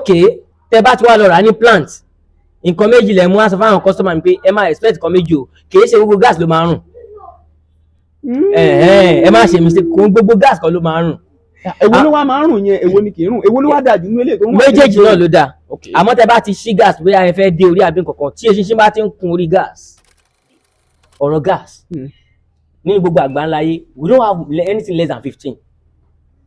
Ok, tẹ bá ti wá lọ rà ní plant, nǹkan méjì lẹ̀ mú wá sọ fáwọn customer mi pé ẹ máa expect nǹkan méjì o. Kì í ṣe gbogbo gas ló máa ń rùn. Ẹ̀hẹ́n, ẹ má ṣe mistake, kò ń gbogbo gas kan ló máa ń rùn. Èwo ló wá máa ń rùn yẹn? Èwo ni kì í rùn? Èwo ló wá dáa jù nínú eléyìí tó ń rùn? Méjèèjì náà ló dáa. Àmọ́ tẹ bá ti ṣí gas, bóyá ẹ fẹ́ dé orí àbí nǹkan kan, tí eṣinṣin bá ti ń kun orí gas, ọ̀rọ̀ gas ní gbogbo àgbáńlá ayé, we don't have anything less than 15.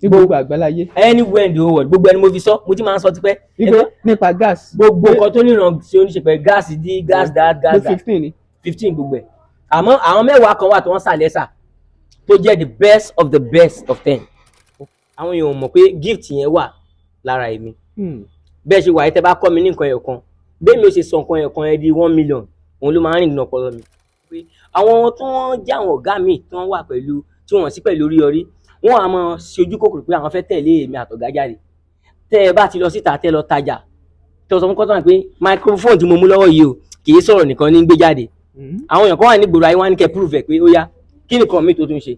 Ní gbogbo àgbáláyé? Anywhere in the whole world. Gbogbo ẹni mo fi sọ, mo ti máa ń sọ tipẹ́. Wípé nípa gas. Gbogbo nǹkan tó níran ṣe oníṣe pẹ̀ gas dí gas that gas pé that. 15 ni. 15 gbogbo ẹ̀. Àmọ́ àwọn 10 kan wà tó wọ́n sàlẹ́sà tó jẹ́ the best of the best of 10. Àwọn èèyàn ò mọ̀ pé gift yẹn wà lára èmi. Bẹ́ẹ̀ ṣe wà yìí, tẹ́ bá kọ́ mi ní nǹkan ẹ̀yọ̀kan, bẹ́ẹ̀ mi ò ṣe sọ nǹkan ẹ̀yọ̀kan yẹn di 1 million, òun ló máa ń rìn nínú ọpọlọ mi. Pé àwọn tí wọ́n jẹ́ àwọn ọ̀gá mi tí wọ́n wà pẹ̀lú, tí wọ́n sí pẹ̀lú Oríyọrí, wọ́n á máa ṣe ojú kòkòrò pé àwọn fẹ́ tẹ̀lé èmi àtọ̀gá jáde. Tẹ́ ẹ bá ti lọ síta, tẹ́ ẹ lọ tajà, tẹ́ ẹ sọ fún customer pé microphone tí mo mú lọ́wọ́ yìí o, kì í sọ̀rọ̀ nìkan ní gbé jáde. Àwọn èèyàn kan wà ní gbòòrò ayé, wọn á ní kẹ́ prove ẹ̀ pé ó yá, kí nìkan mi tó tún ṣe.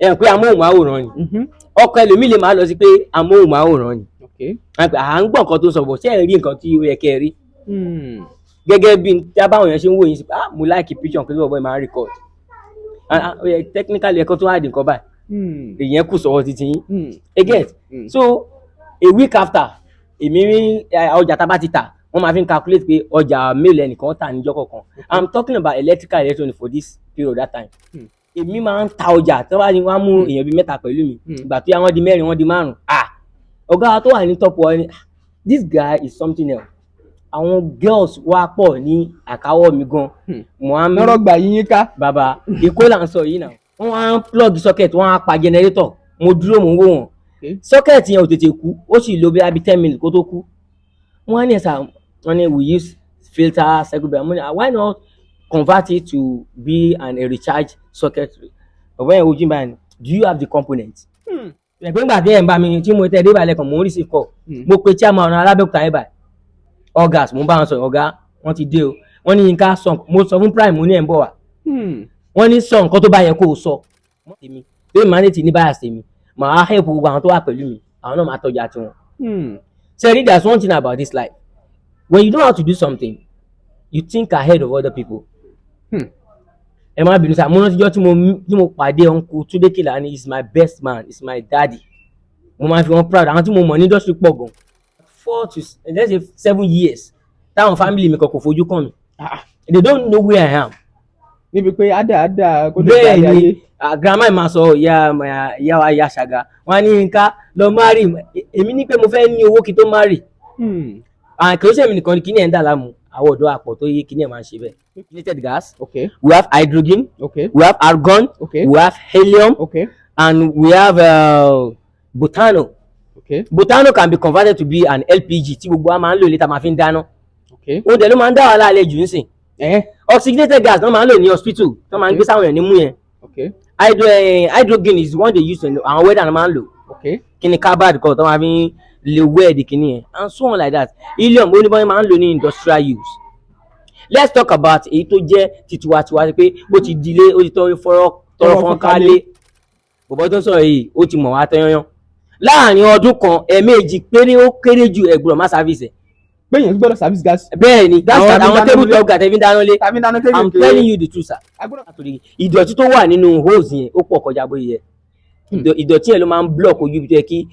Ẹ hàn pé amóhùnmáwòrán ni. Ọkọ ẹlòmíì lè máa lọ sí pé amóhùnmáwòrán ni. Wọ́n á pè, à ń gbọ́ nǹkan tó ń sọ bọ̀, ṣé ẹ rí nǹkan tí ó yẹ kẹ́ ẹ rí? Gẹ́gẹ́ bí tí a báwọn èèyàn ṣe ń wò yín sí pé, ah, mo like picture nǹkan tí bọ̀bọ́ yìí máa ń record. Ah, ah, ó yẹ technically ẹ̀kọ́ tó wá di nǹkan báyìí. Ìyẹn kù sọ́wọ́ títí yín. Ẹ get? So a week after, èmi rí ọjà tá a bá ti tà, wọ́n máa fi ń calculate pé ọjà mélòó ẹnìkan tà níjọ́ kọ̀ọ̀kan. I'm talking about electrical electronic for this period, that time. Èmi máa ń ta ọjà tí wọ́n bá ní wọ́n á mú èèyàn bíi mẹ́ta pẹ̀lú mi. Ìgbà tó yá, wọ́n di mẹ́rin, wọ́n di márùn. Ah, ọ̀gá wa tó wà ní top wa ni, "Ah, this guy is something else." Àwọn girls wá pọ̀ ní àkáwọ́ mi gan. Mo á lọ́rọ̀ gbà yín ká. Bàbá Èkó là ń sọ yìí náà. Wọ́n á ń plug socket, wọ́n á pa generator. Mo dúró, mo ń wò wọ́n. Socket yẹn ò tètè kú, ó sì lò bí abi 10 minutes kó tó kú. Wọ́n á ní ẹ̀sà, wọ́n ní we use filter circuit breaker. Mo ní, "Ah, why not convert it to be a recharge socket?" Ọ̀bọ̀n yẹn ojú báyìí, "Do you have the component?" Ẹ̀pẹ́ ńgbà tí ẹ̀ ń bá mi tí mo tẹ̀ dé ìbàlẹ̀ kan, mò ń receive call. Mo pe chairman ọ̀nà Alábẹ́òkúta yẹn báyìí, August, mo ń bá wọn sọ̀rọ̀, "Ọ̀gá, wọ́n ti dé o." Wọ́n ní Yínká sọ, mo sọ fún Prime, mo ní ẹ̀ ń bọ̀ wá. Wọ́n ní sọ nǹkan tó bá yẹ kó o sọ. Tèmi pé màá ní ti ní bias tèmi, màá help gbogbo àwọn tó wà pẹ̀lú mi, àwọn náà máa tọ́jà tiwọn. Sẹ́rí, there's one thing about this life: when you know how to do something, you think ahead of other people. Ẹ má bínú sá, mo rántí ọjọ́ tí mo pàdé Uncle Túndé Kèlání. Is my best man, is my daddy. Mo máa fi wọn proud. Àwọn tí mo mọ̀ ní industry pọ̀ gan. 4 to, let's say, 7 years táwọn family mi kan kò fojú kàn mí. They don't know where I am. Níbi pé ádà ádà kó lè Bẹ́ẹ̀ darí ni. ayé. Ah, grandma mi máa sọ, ìyá ìyá wa, ìyá ṣàgà, wọn á ní Yínká lọ marry. Èmi ní pé mo fẹ́ ní owó kí tó marry. Ah, kì í ṣe èmi nìkan ni kíní ẹ̀ ń dà láàmú. Àwọn ọ̀dọ́ àpọ̀ tó yé kíní ẹ̀ máa ń ṣe bẹ́ẹ̀. Oxygenated gas. We have hydrogen. We have argon. We have helium. And we have butano. Butano can be converted to be an LPG tí gbogbo wa máa ń lò létà, máa fi ń dáná. Oúnjẹ ló máa ń dá wàhálà alẹ́ jù nísìn. Oxygenated gas náà máa ń lò ní hospital tó máa ń gbé sáwọn èèyàn nímú yẹn. Hydrogen is the one they use in àwọn weather náà máa ń lò. Kíni carbide kan tó máa fi ń lè weld kíni yẹn and so on like that. Helium, ó ní bọ́n máa ń lò ní industrial use. Let's talk about èyí tó jẹ́ titiwantiwa, pé ó ti dilé, ó ti tọrọ fọ́rọ́ tọrọ fọ́n kálé. Bọ̀bọ̀ tó ń sọ̀rọ̀ yìí, ó ti mọ̀ wá tẹ́yányán. Láàrin ọdún kan, ẹ̀ẹ̀mejì péré, ó kéré jù, ẹ gbọ́dọ̀ má service ẹ̀. Pé èèyàn gbọ́dọ̀ service gas. Bẹ́ẹ̀ ni. Gas àwọn tàbí àwọn dáná table lé. top gas tàbí dáná lé. Tàbí dáná kéékèèké. I'm telling you the truth, sir. Agbọ́dọ̀. Torí ìdọ̀tí tó wà nínú hose yẹn, ó pọ̀ kọjá bóyá yẹ. Ìdọ̀tí yẹn ló máa ń block ojú ibi tó yẹ kí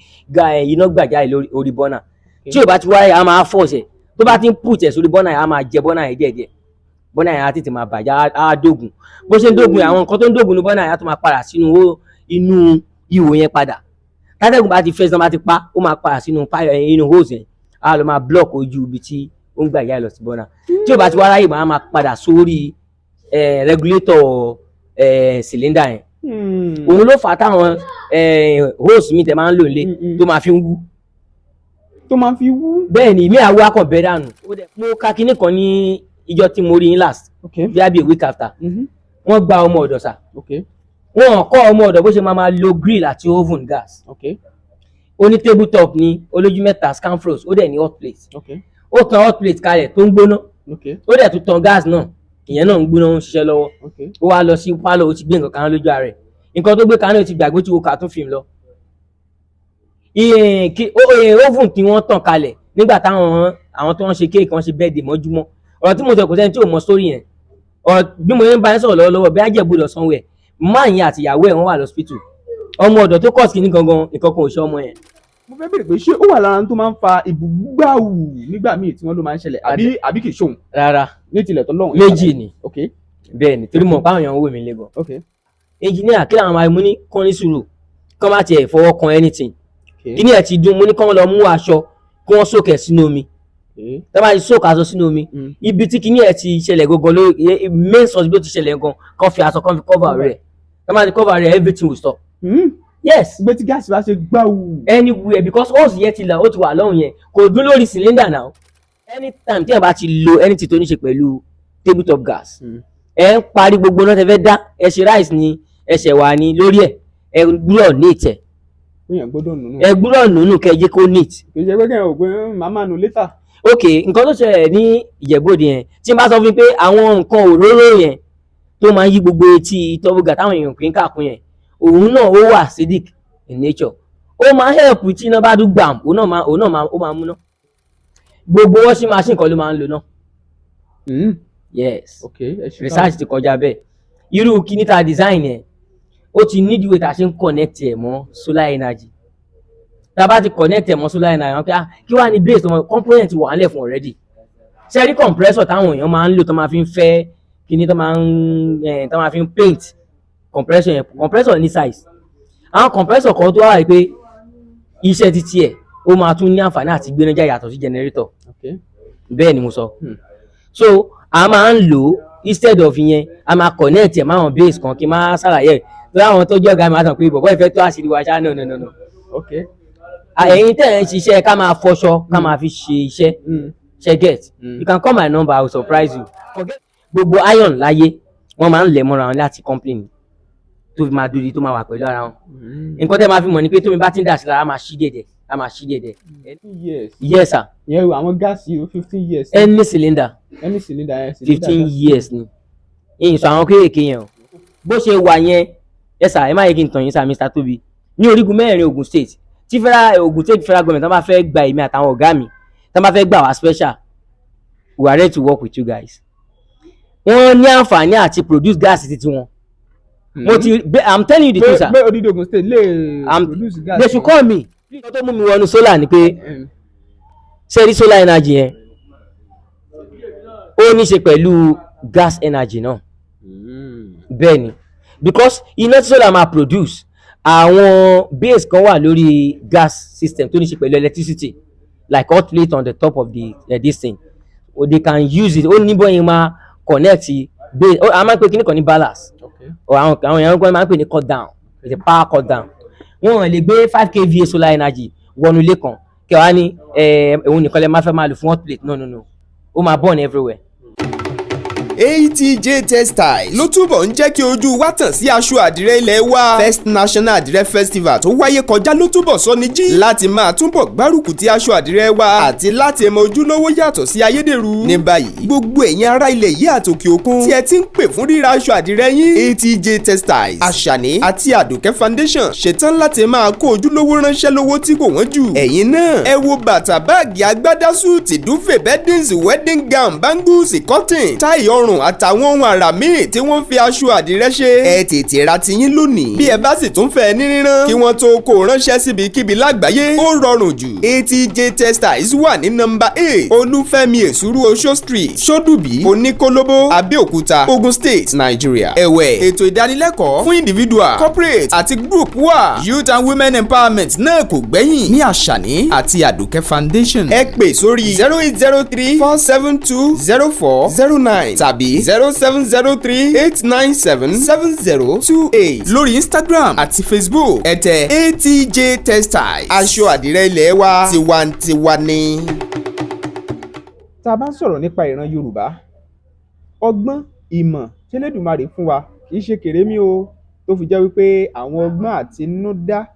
iná gbà jáde lórí orí burner. Tí ò bá ti wáyé, a máa force ẹ̀. Tó bá ti ń put ẹ̀ sórí burner yẹn, a máa jẹ burner yẹn díẹ̀díẹ̀. Burner yẹn á tètè máa bàjẹ́, á dógùn. Bó ṣe ń dógùn yẹn, àwọn nǹkan tó ń dógùn ní burner yẹn á tún máa padà sínú inú ihò yẹn padà. Tátẹ́gùn bá ti fẹ́ sọ́n bá ti pa, ó máa padà sínú inú hose yẹn, á lọ máa block ojú ibi tí ó ń gbà jáde lọ sí burner. Tí ò bá ti wá ráyè, máa máa padà sórí regulator cylinder yẹn. Òun ló fà á táwọn hose mi tẹ máa ń lò nílé tó máa fi ń wú. Tó máa fi wú. Bẹ́ẹ̀ ni, ìmí àwọ̀ akọ̀ bẹ́ẹ̀ dànù. Mo ka kinní kan ní ìjọ tí mo rí yín last, bí a week after. Wọ́n gba ọmọ ọ̀dọ̀ sà. Wọ́n kọ́ ọmọ ọ̀dọ̀ bó ṣe máa máa lo grill àti oven gas. Ó ní table top ní olójú mẹ́ta, Scanfrost, ó dẹ̀ ní hot plate. Ó tan hot plate kalẹ̀ tó ń gbóná. Ó dẹ̀ tún tan gas náà, ìyẹn náà ń gbóná, ó ń ṣiṣẹ́ lọ́wọ́. Ó wá lọ sí pálọ̀, ó ti gbé nǹkan kan lójú ara ẹ̀. Nǹkan tó gbé kaná, ó ti gbàgbé, tí wo cartoon film lọ. Oven tí wọ́n tàn kalẹ̀ nígbà táwọn àwọn tó ń ṣe cake, wọ́n ṣe birthday mọ́júmọ́. Ọ̀rọ̀ tí mo sọ, kò sẹ́ni tí ò mọ sórí yẹn. Ọ̀rọ̀ bí mo yẹn ń bá yín sọ̀rọ̀ lọ́wọ́lọ́wọ́, bí ajẹ́ gbọ́dọ̀ sanwó ẹ̀, máa yẹn àti ìyàwó ẹ̀, wọ́n wà lọ́sípítù. Ọmọ ọ̀dọ̀ tó kọ̀ sí ní gangan, nǹkan kan ò ṣe ọmọ yẹn. Mo fẹ́ bèrè pé ṣé ó wà lára tó máa ń fa ìbúgbàwù nígbà míì tí wọ́n ló máa ń ṣẹlẹ̀, àbí kì í ṣòun? Rárá. Ní tilẹ̀ tó lọ́hùn. Méjì ni. Bẹ́ẹ̀ ni, torí mo báwọn èèyàn ń wò mí lẹ́gàn. Engineer, kí làwọn máa mú ní kán ní sùúrù, kán má tiẹ̀ fọwọ́ kan anything. Kíní ẹ̀ ti dún, mo ní kán lọ mú aṣọ kí wọ́n soak ẹ̀ sínú omi. Tá bá ti soak aṣọ sínú omi, ibi tí kíní ẹ̀ ti ṣẹlẹ̀ gangan ló main source bí ó ti ṣẹlẹ̀ gan, kán fi aṣọ, kán fi cover rẹ̀. Tá bá ti cover rẹ̀, everything will stop. Yes. Gbé tí gáàsì bá ṣe gbàwù. Anywhere, because hose yẹn ti là, ó ti wà lọ́hùn yẹn, kò dún lórí cylinder now. Anytime tí ẹ bá ti lo anything tó ní ṣe pẹ̀lú tabletop gas, ẹ ń parí gbogbo náà tẹ fẹ́ dá, ẹ ṣe rice ni, ẹ ṣe wà ní lórí ẹ, ẹ gbúdọ̀ neat ẹ. Èèyàn gbọ́dọ̀ nùnú. Ẹ gbúdọ̀ nùnú kẹ́ ẹ jẹ́ kó neat. Kì í ṣe pé kẹ́hìn ò pé màá máa nù later. Ok, nǹkan tó ṣẹlẹ̀ ní Ìjẹ̀bú-Òde yẹn, tí n bá sọ fún mi pé àwọn nǹkan òróró yẹn tó máa ń yí gbogbo etí tọ́bùgà táwọn èèyàn kì í kàkún yẹn, òun náà ó wà acidic in nature, ó máa help tí iná bá dún gbàm, òun náà máa ó máa múná. Gbogbo washing machine kan ló máa ń lò náà. Yes. Ok, ẹ ṣe. Research ti kọjá bẹ́ẹ̀. Irú kíní tá a design yẹn, ó ti nídìí way tá a ṣe ń connect ẹ̀ mọ́ solar energy. Tá a bá ti connect ẹ̀ mọ́ solar energy, wọ́n pé, ah, kí wàá ní base tó mọ component wà á lẹ̀ fún already. Ṣe rí compressor táwọn èèyàn máa ń lò tó máa fi ń fẹ́ kíní, tó máa fi ń paint, compressor yẹn, compressor ní size. Àwọn compressor kan tó wà wí pé iṣẹ́ títí ẹ̀, ó máa tún ní àǹfààní àti gbénájà yàtọ̀ sí generator. Bẹ́ẹ̀ ni mo sọ. So a máa ń lò ó instead of yẹn, a máa connect ẹ̀ máwọn base kan. Kí n máa ṣàlàyé ẹ̀ tó àwọn tó jẹ́ ọ̀gá mi máa tàn pé bọ̀bọ́ ìfẹ́ tó àṣírí wa ṣá. No, no, no, no. Ẹ̀yin tẹ̀ ń ṣiṣẹ́ ká máa fọṣọ, ká máa fi ṣe iṣẹ́, ṣe get? You can call my number, I will surprise you. Forget gbogbo iron láyé, wọ́n máa ń lẹ̀ mọ́ra wọn láti company tó fi máa dúdú, tó máa wà pẹ̀lú ara wọn. Nǹkan tẹ́ máa fi mọ̀ ni pé tómi bá ti ń dà sí lára, á máa ṣí dẹ̀dẹ̀, á máa ṣí dẹ̀dẹ̀. Years? Yes sir. Ìyẹn àwọn gáàsì 15 years? Any cylinder. Any cylinder yẹn, cylinder 15 gas. years ni ìyìn sọ àwọn kéèké yẹn o. Bó ṣe wà yẹn, yes sir. Ẹ má yẹ kí n tàn yín sir, Mr. Tobi, ní orígun mẹ́rin Ogun State, tí federal Ogun State, federal government tó bá fẹ́ gba èmi àtàwọn ọ̀gá mi, tó bá fẹ́ gbà wá special, we are ready to work with you guys. Wọ́n ní àǹfààní àti produce gas títí wọn. Mo ti, I'm telling you the truth sir. Pé odidi Ogun State lè produce gas. They should call me. Nǹkan tó mú mi wọnú solar ni pé, ṣé rí solar energy yẹn, ó ní ṣe pẹ̀lú gas energy náà. Bẹ́ẹ̀ ni, because iná tí solar máa produce, àwọn base kan wà lórí gas system tó ní ṣe pẹ̀lú electricity, like hot plate on the top of the this thing, or they can use it. Ó ní bóyá máa connect base, a máa ń pè kíní kan ní balance, or àwọn èèyàn kan máa ń pè ní cut down. It's a power cut down. Wọn lè gbé 5 kVA solar energy wọnú ilé kan kí wàá ní òun nìkan lè máa fẹ́ máa lò fún hot plate. No, no, no, ó máa burn everywhere. ATJ Textiles ló túbọ̀ ń jẹ́ kí ojú wa tàn sí aṣọ àdìrẹ ilẹ̀ wa. First National Àdìrẹ Festival tó wáyé kọjá ló túbọ̀ sọ ní jí láti máa túbọ̀ gbárùkù ti aṣọ àdìrẹ wa àti láti mọ ojúlówó yàtọ̀ sí ayédèrú. Ní báyìí, gbogbo ẹ̀yin ará ilẹ̀ yìí àtòkè òkun tí ẹ ti ń pè fún ríra aṣọ àdìrẹ yín, ATJ Textiles, Àṣàní àti Àdùkẹ́ Foundation ṣetán láti máa kó ojúlówó ránṣẹ́ lówó tí kò wọ́n jù. Ẹ̀yin náà ẹ wo bàtà, báàgì, agbádá, suit, duvet, beddings, wedding gown, bangles, cotton, tie ọrùn àtàwọn ohun àrà míì tí wọ́n fi aṣọ àdìrẹ ṣe. Ẹ tètè ra tiyín lónìí. Bí ẹ bá sì tún fẹ́ ní rírán kí wọ́n tó kó ránṣẹ́ síbikíbi lágbàáyé, ó rọrùn jù. ATJ Textiles wà ní nọ́mbà 8 Olúfẹ́mi Èsúrú Oṣó Street, Ṣódùbí, Oníkólóbó, Abẹ́òkúta, Ogun State, Nigeria. Ẹ̀wẹ̀, ètò ìdánilẹ́kọ̀ọ́ fún individual, corporate àti group wà. Youth and women empowerment náà kò gbẹ́yìn ní Àṣàní àti Àdùkẹ́ Foundation. Ẹ pè sórí 08034720409 tàbí 07038977028. Lórí Instagram àti Facebook, ẹ tẹ ATJ Textiles. Aṣọ àdìrẹ ilé wa, tiwantiwa ni. Tá a bá ń sọ̀rọ̀ nípa ìran Yorùbá, ọgbọ́n ìmọ̀ tẹ́lẹ̀dùmarè fún wa kì í ṣe kèrémí o, tó fi jẹ́ wípé àwọn ọgbọ́n àtinúdá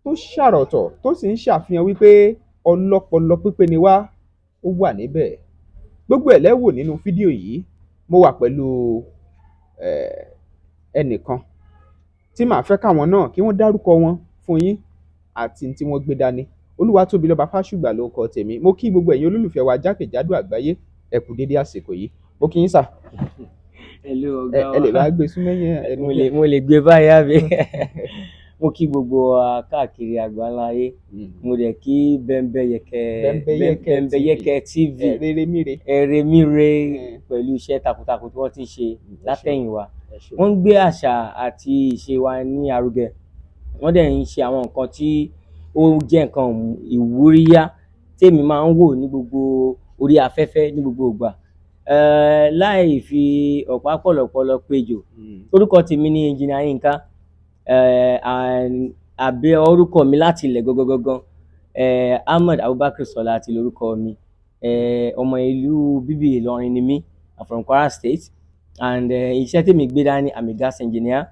tó ṣàròtọ̀ tó sì ń ṣàfihàn wípé ọlọ́pọlọ pípé ni wá, ó wà níbẹ̀. Gbogbo ẹ̀ lẹ́ wò nínú fídíò yìí. Mo wà pẹ̀lú ẹnìkan tí màá fẹ́ káwọn náà kí wọ́n dárúkọ wọn fún yín. Àti tí wọ́n gbé dání. Olúwatóbilọ́ba Fásùgbà ló kọ tèmi. Mo kí gbogbo ẹ̀yin olólùfẹ́ wa jákèjádò àgbáyé, ẹ kú dédé àsìkò yìí. Mo kí yín sà. Hello, Ẹ ọ̀gá ẹ lè wa. bá gbé súnmẹ́yìn ẹnu. Mo lè gbé báyìí àbí? Mo kí gbogbo wa káàkiri àgbáńlá ayé. Mo dẹ̀ kí Bẹ́ńbẹ́yẹkẹ. Bẹ́ńbẹ́yẹkẹ. Bẹ́ńbẹ́yẹkẹ TV. Ẹ rere míre. Ẹrẹmíre pẹ̀lú iṣẹ́ takuntakun tí wọ́n ti ń ṣe látẹ̀yìnwá. Ẹ ṣé. Wọ́n ń gbé àṣà àti ìṣe wa ní arugẹ. Wọ́n dẹ̀ ń ṣe àwọn nǹkan tí ó jẹ́ nǹkan ìwúríyá tèmi máa ń wò ní gbogbo orí afẹ́fẹ́ ní gbogbo ìgbà. Láì fi ọ̀pá pọ̀lọ̀pọ̀lọ̀ péjò, orúkọ tèmi ní Engineer Yínká, àbí orúkọ mi láti ilẹ̀ gangan, Ahmed Abubakar Sọlá àti lórúkọ mi. Ọmọ ìlú bíbí Ìlọrin ni mí. I'm from Kwara State and iṣẹ́ tèmi gbé dání, I'm a gas engineer.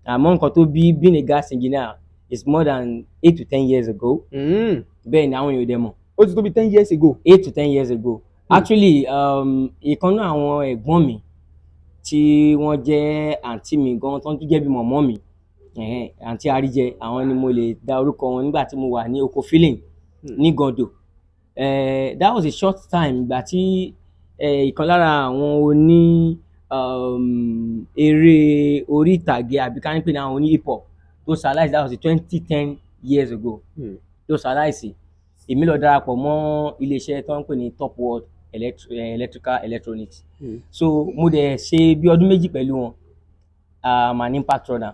Àmọ́ nǹkan tó bí being a gas engineer is more than 8 to 10 years ago. Bẹ́ẹ̀ ni, àwọn èèyàn ò dẹ̀ mọ̀. Ó ti tó bí 10 years ago. 8 to 10 years ago. Actually, ìkan náà àwọn ẹ̀gbọ́n mi tí wọ́n jẹ́ àǹtí mi gan, tó ń tún jẹ́ bí mọ̀mọ́ mi, àǹtí Àríjẹ, àwọn ni mo lè dá orúkọ wọn nígbà tí mo wà ní oko filling ní Gando. That was a short time ìgbà tí ìkan lára àwọn oní eré orí ìtàgé, àbí ká ní pè ní àwọn oní hip hop tó ṣaláìsí, that was 2010 years ago tó ṣaláìsí, èmi lọ darapọ̀ mọ́ iléeṣẹ́ tó ń pè ní Top World Electrical Electronics. So mo dẹ̀ ṣe bí ọdún 2 pẹ̀lú wọn. I'm an impact runner.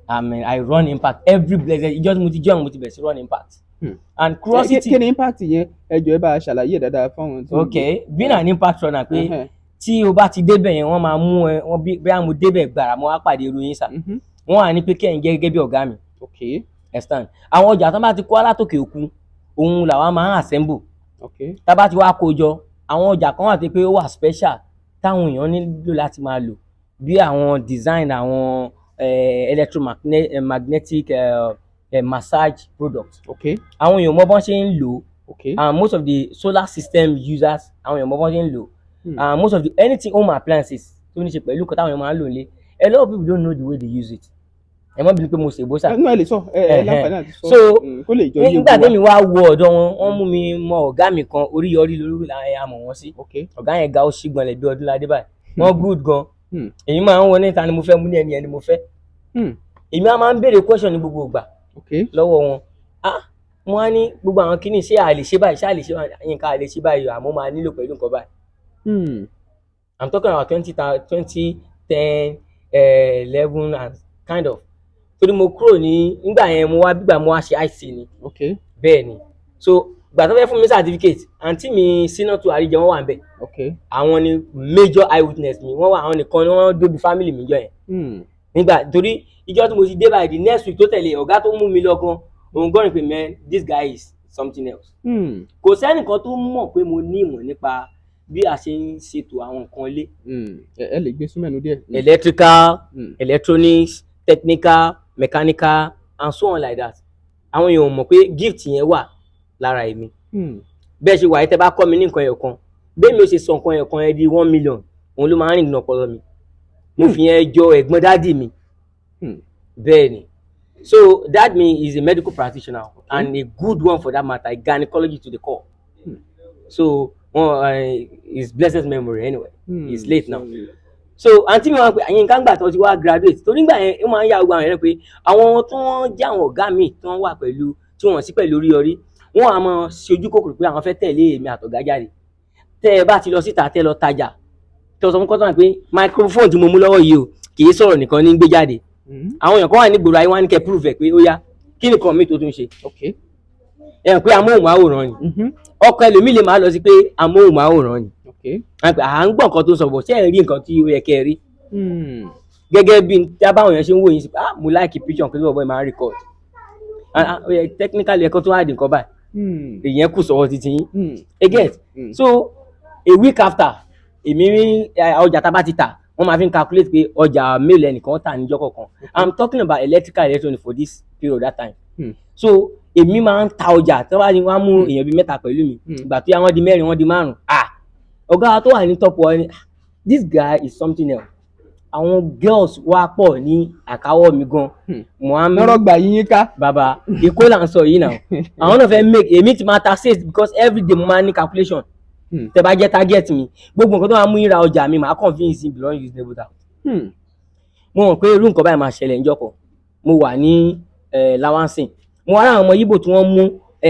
I run impact every blessed ìjọ́ tí mo ti join, mo ti bẹ̀rẹ̀ sí run impact. And curiosity. Kí ni impact yẹn? Ẹ jọ̀ọ́, ẹ bá a ṣàlàyé dáadáa fáwọn tí. Okay, being an impact runner pé tí o bá ti débẹ̀ yẹn, wọ́n máa mú ẹ, wọ́n bí bóyá mo débẹ̀ gbàrà, mo wá pàdé irú yín sà, wọ́n á ní pé kẹ́yìn jẹ́ gẹ́gẹ́ bí ọ̀gá mi. Understand? Àwọn ọjà tó bá ti kó látòkè òkun, òun làwa máa ń assemble. Tá bá ti wá kó jọ, àwọn ọjà kan wà tó pé ó wà special táwọn èèyàn nílò láti máa lò, bí àwọn design àwọn electromagnetic massage product. Àwọn èèyàn mọ bọ́n ṣe ń lò ó. And most of the solar system users, àwọn èèyàn mọ bọ́n ṣe ń lò ó. And most of the anything home appliances tó ní ṣe pẹ̀lú nǹkan táwọn èèyàn máa ń lò nílé, a lot of people don't know the way they use it. Ẹ má bínú pé mo ṣèbó sà. Ẹnu ẹ lè sọ, ẹ láǹfààní àti sọ. So, Kó lè jọ yé nígbà gbogbo wa. tẹ́mi wá wo ọ̀dọ̀ wọn, wọ́n mú mi mọ ọ̀gá mi kan, Oríyọrí lórí àmọ̀ wọn sí. Ọ̀gá yẹn ga, ó ṣígbọnlẹ̀ bí Ọdúnládé báyìí. Wọ́n good gan. Èmi máa ń wọ níta ni mo fẹ́ mú ní ẹni ẹni mo fẹ́. Èmi á máa ń béèrè question ní gbogbo ìgbà lọ́wọ́ wọn. Ah, wọ́n á ní gbogbo àwọn kíní, ṣé a lè ṣe báyìí, ṣé a lè ṣe báyìí, nǹkan a lè ṣe báyìí, àmọ́ máa nílò pẹ̀lú nǹkan báyìí. I'm talking about 2010, 11 and kind of, torí mo kúrò ní nígbà yẹn, mo wá gbígbà mo wá ṣe IC ni. Bẹ́ẹ̀ ni. So ìgbà tó fẹ́ fún mi certificate, àǹtí mi Sínátù Àríjẹ, wọ́n wà níbẹ̀. Àwọn ni major eyewitness mi. Wọ́n wà, àwọn nìkan ni wọ́n dóbi family mi jọ yẹn. Nígbà torí ìjọ tí mo ti dé báyìí, the next week tó tẹ̀lé, ọ̀gá tó mú mi lọ gan, òun gan ni pé, "Man, this guy is something else." Kò sẹ́nìkan tó mọ̀ pé mo ní ìmọ̀ nípa bí a ṣe ń ṣètò àwọn nǹkan ilé. Ẹ lè gbé súnmẹ́nu díẹ̀. Electrical, electronics, technical, mechanical and so on like that. Àwọn èèyàn ò mọ̀ pé gift yẹn wà lára èmi. Bẹ́ẹ̀ ṣe wà yìí, tẹ́ bá kọ́ mi ní nǹkan ẹyọ kan, bẹ́ẹ̀ mi ò ṣe sọ nǹkan ẹyọ kan yẹn di 1 million, òun ló máa ń rìn nínú ọpọlọ mi. Mo fi yẹn jọ ẹ̀gbọ́n daddy mi. Bẹ́ẹ̀ ni. So dad mi is a medical practitioner and a good one for that matter, a gynecologist to the core. So wọn his blessed memory anyway. He's late now. So àǹtí mi wá pé àyìn nǹkan gbà tó ti wá graduate, torí nígbà yẹn ó máa ń yá gbogbo àwọn èèyàn pé àwọn tó wọ́n jẹ́ àwọn ọ̀gá mi tí wọ́n wà pẹ̀lú, tí wọ́n sí pẹ̀lú Oríyọrí, wọ́n á máa ṣe ojú kòkòrò pé àwọn fẹ́ tẹ̀lé èmi àtọ̀gá jáde. Tẹ́ ẹ bá ti lọ síta, tẹ́ ẹ lọ tajà, tẹ́ ọ sọ fún customer pé microphone tí mo mú lọ́wọ́ yìí o, kì í sọ̀rọ̀ nìkan ní gbé jáde. Àwọn èèyàn kan wà ní gbòòrò ayé, wọn á ní kẹ́ prove ẹ̀ pé ó yá, kí nìkan mi tó tún ṣe. Ẹ hàn pé amóhùnmáwòrán ni. Ọkọ ẹlòmíì lè máa lọ sí pé amóhùnmáwòrán ni. À ń gbọ́ nǹkan tó ń sọ bọ̀, ṣé ẹ̀ rí nǹkan tí ó yẹ kẹ́ ẹ rí? Gẹ́gẹ́ bí tí a báwọn èèyàn ṣe ń wò yín sí pé, ah, mo like picture nǹkan tí bọ̀bọ́ yìí máa ń record. Ah, ah, ó yẹ technically ẹ̀kọ́ tó wá di nǹkan báyìí. Ìyẹn kù sọ́wọ́ títí yín. Ẹ get? So a week after, èmi rí ọjà tá a bá ti tà, wọ́n máa fi ń calculate pé ọjà mélòó ẹnìkan tà níjọ́ kọ̀ọ̀kan. I'm talking about electrical electronic for this period, that time. So èmi máa ń ta ọjà tí wọ́n bá ní wọ́n á mú èèyàn bíi mẹ́ta pẹ̀lú mi. Ìgbà tó yá, wọ́n di mẹ́rin, wọ́n di márùn. Ah, ọ̀gá tó wà ní top one ni, "Ah, this guy is something else." Àwọn girls wá pọ̀ ní àkáwọ́ mi gan. Mohammed Lọ́rọ̀ gbà yín ká. Bàbá Èkó là ń sọ yìí náà. Àwọn náà fẹ́ make èmi ti máa ta sales because every day mo máa ní calculation. Tẹ́ bá jẹ́ target mi, gbogbo nǹkan tó máa mú yín ra ọjà mi, màá convince yín beyond reasonable doubt. Mo mọ̀ pé irú nǹkan báyìí máa ṣẹlẹ̀ níjọ́ kan. Mo wà ní Lawansin, mo wá rí àwọn ọmọ Yíbò tí wọ́n mú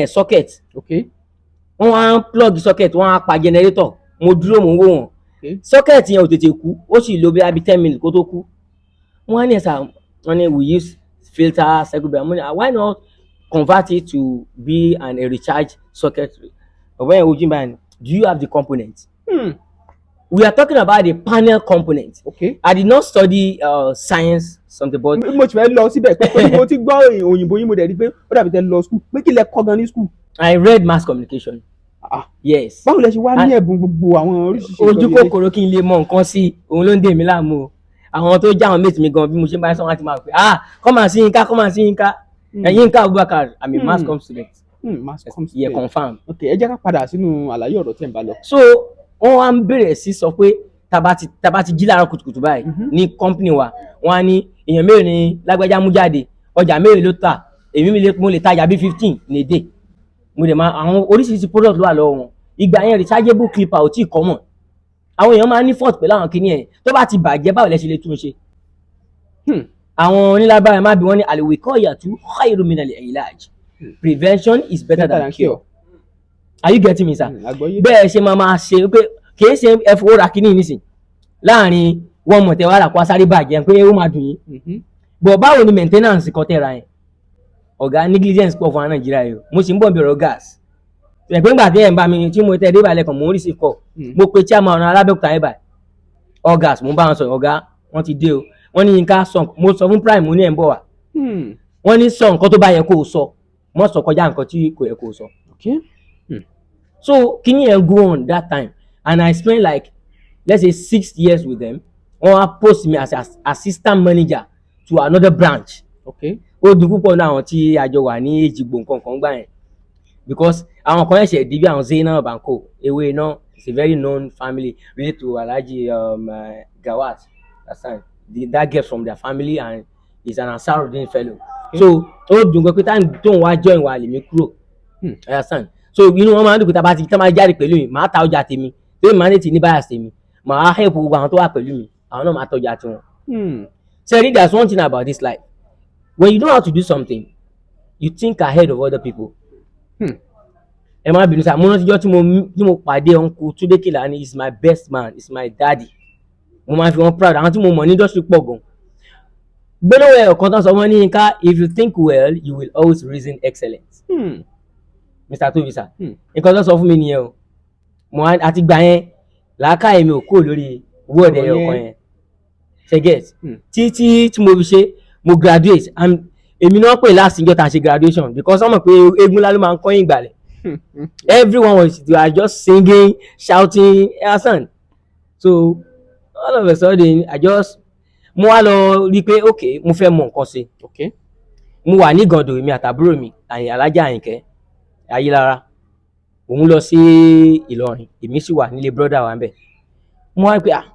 socket, wọ́n wá ń plug socket, wọ́n á pa generator. Mo dúró, mo ń wò wọ́n. Socket yẹn ò tètè kú, ó sì lò bí abi 10 minutes kó tó kú. Wọ́n á ní ẹ̀sà, wọ́n ní we use filter circuit breaker. Mo ní, "Ah, why not convert it to be a recharge socket?" Ọ̀bọ̀n yẹn ojú báyìí, "Do you have the component?" We are talking about the panel component. I did not study science something, but Mo ti fẹ́ lọ síbẹ̀ pé mo ti gbọ́ òyìnbó yín, mo dẹ̀ rí pé ó dàbí tẹ́ lọ school, pé kí lẹ kọ́ gan ní school? I read mass communication. Ah. Yes. Báwo lẹ ṣe wá ní ẹ̀bùn gbogbo àwọn oríṣiríṣi Ojú nǹkan yìí? kòkòrò kí n lè mọ nǹkan sí òun ló ń dè mí láàmú o. Àwọn tó já àwọn mate mi gan, bí mo ṣe ń bá sọ, wọn ti máa pè, "Ah, come and see Yinka, come and see Yinka." Yinka Abubakar, I'm a mass com student. Mass com Yeah, student. Confirm. Ok, ẹ jẹ́ ká padà sínú àlàyé ọ̀rọ̀ tí ẹ̀ ń bá lọ. So wọ́n wá ń bẹ̀rẹ̀ sí sọ pé taba ti jí láàárọ̀ kùtùkùtù báyìí ní company wa, wọ́n á ní èèyàn mélòó ni lágbájá mú jáde, ọjà mélòó ló tà. Èmi mi lè mo lè tajà bí 15 ní èdè. Mo dẹ̀ máa àwọn oríṣiríṣi product ló wà lọ́wọ́ wọn. Ìgbà yẹn, rechargeable clipper ò tí ì common. Àwọn èèyàn máa ń ní fault pẹ̀lú àwọn kinní yẹn. Tó bá ti bàjẹ́, báwo lẹ ṣe lè tún un ṣe? Àwọn onílágbára má bí wọ́n ní al-wiqayatu khairu min al-ilaj, prevention is better than cure. Are you getting me, sir? Àgbọ́yé. Bẹ́ẹ̀ ṣe máa máa ṣe pé kì í ṣe ẹ fowó ra kínní nísìn, láàrin wọ́n mọ̀ tẹ́ wá rà kó sáré bàjẹ́ pé ó máa dùn yín. But báwo ni maintenance kan tẹ́ ra yẹn? Ọ̀gá, negligence pọ̀ fún wa Nàìjíríà yìí o. Mo sì ń bọ̀ bí ọ̀rọ̀ gas ẹ̀ pé ńgbà tí ẹ̀ ń bá mi tí mo tẹ́ dé balẹ̀ kan, mò ń receive call. Mo pe chairman ọ̀nà Alábẹ́òkúta yẹn báyìí, August, mo ń bá wọn sọ̀rọ̀. Ọ̀gá, wọ́n ti dé o. Wọ́n ní Yínká sọ. Mo sọ fún Prime, mo ní ẹ̀ ń bọ̀ wá. Wọ́n ní sọ nǹkan tó bá yẹ kó o sọ, mọ́ sọ kọjá nǹkan tí kò yẹ kó o sọ. So kíní yẹn go on that time and I spent like, let's say, 6 years with them. Wọ́n wá post me as assistant manager to another branch. Ó dùn púpọ̀ náà àwọn tí a jọ wà ní Èjìgbò nǹkan kan gbà yẹn, because àwọn kan ẹ̀ṣẹ̀ di bí àwọn Zainab Banko ewé iná is a very known family related to Alhaji Gawat Hassan, that girl from their family, and is an Ansarudeen fellow. So ó dùn gan pé táwọn tóun wá join wa lèmi kúrò. Understand? So inú wọn máa ń dùn pé tá a bá ti tá a máa jáde pẹ̀lú mi, màá ta ọjà tèmi, torí màá ní ti ní bias tèmi, màá help gbogbo àwọn tó wà pẹ̀lú mi, àwọn náà máa tọjà tiwọn. So there's one thing about this life: when you know how to do something, you think ahead of other people. Ẹ má bínú sá, mo rántí ọjọ́ tí mo pàdé Uncle Túndé Kèlání. Is my best man, is my daddy. Mo máa fi wọn proud. Àwọn tí mo mọ̀ ní industry pọ̀ gan. Gbólóhùn ẹ̀ ọ̀kan tán sọ, wọ́n ní, "Yínká, if you think well, you will always reason excellent." Mr. Tobi sir, nǹkan tó sọ fún mi nìyẹn o. Mo àti gbà yẹn, làákàyè mi ò kúrò lórí word ẹyọ kan yẹn, ṣe get? Títí tí mo fi ṣe mo graduate and èmi náà pè last year tá a ṣe graduation, because wọ́n mọ̀ pé eégún ńlá ló máa ń kọ́yìn ìgbàlẹ̀. Everyone was, they were just singing, shouting, understand? So all of a sudden, I just mo wá lọ rí i pé okay, mo fẹ́ mọ nǹkan ṣe. Mo wà ní Ìgàndò, èmi àtàbúrò mi àyìn Alájà Àyìnkẹ́ Ayélára. Òun lọ sí Ìlọrin, èmi sì wà nílé brother wa ńbẹ̀. Mo wá pé, ah,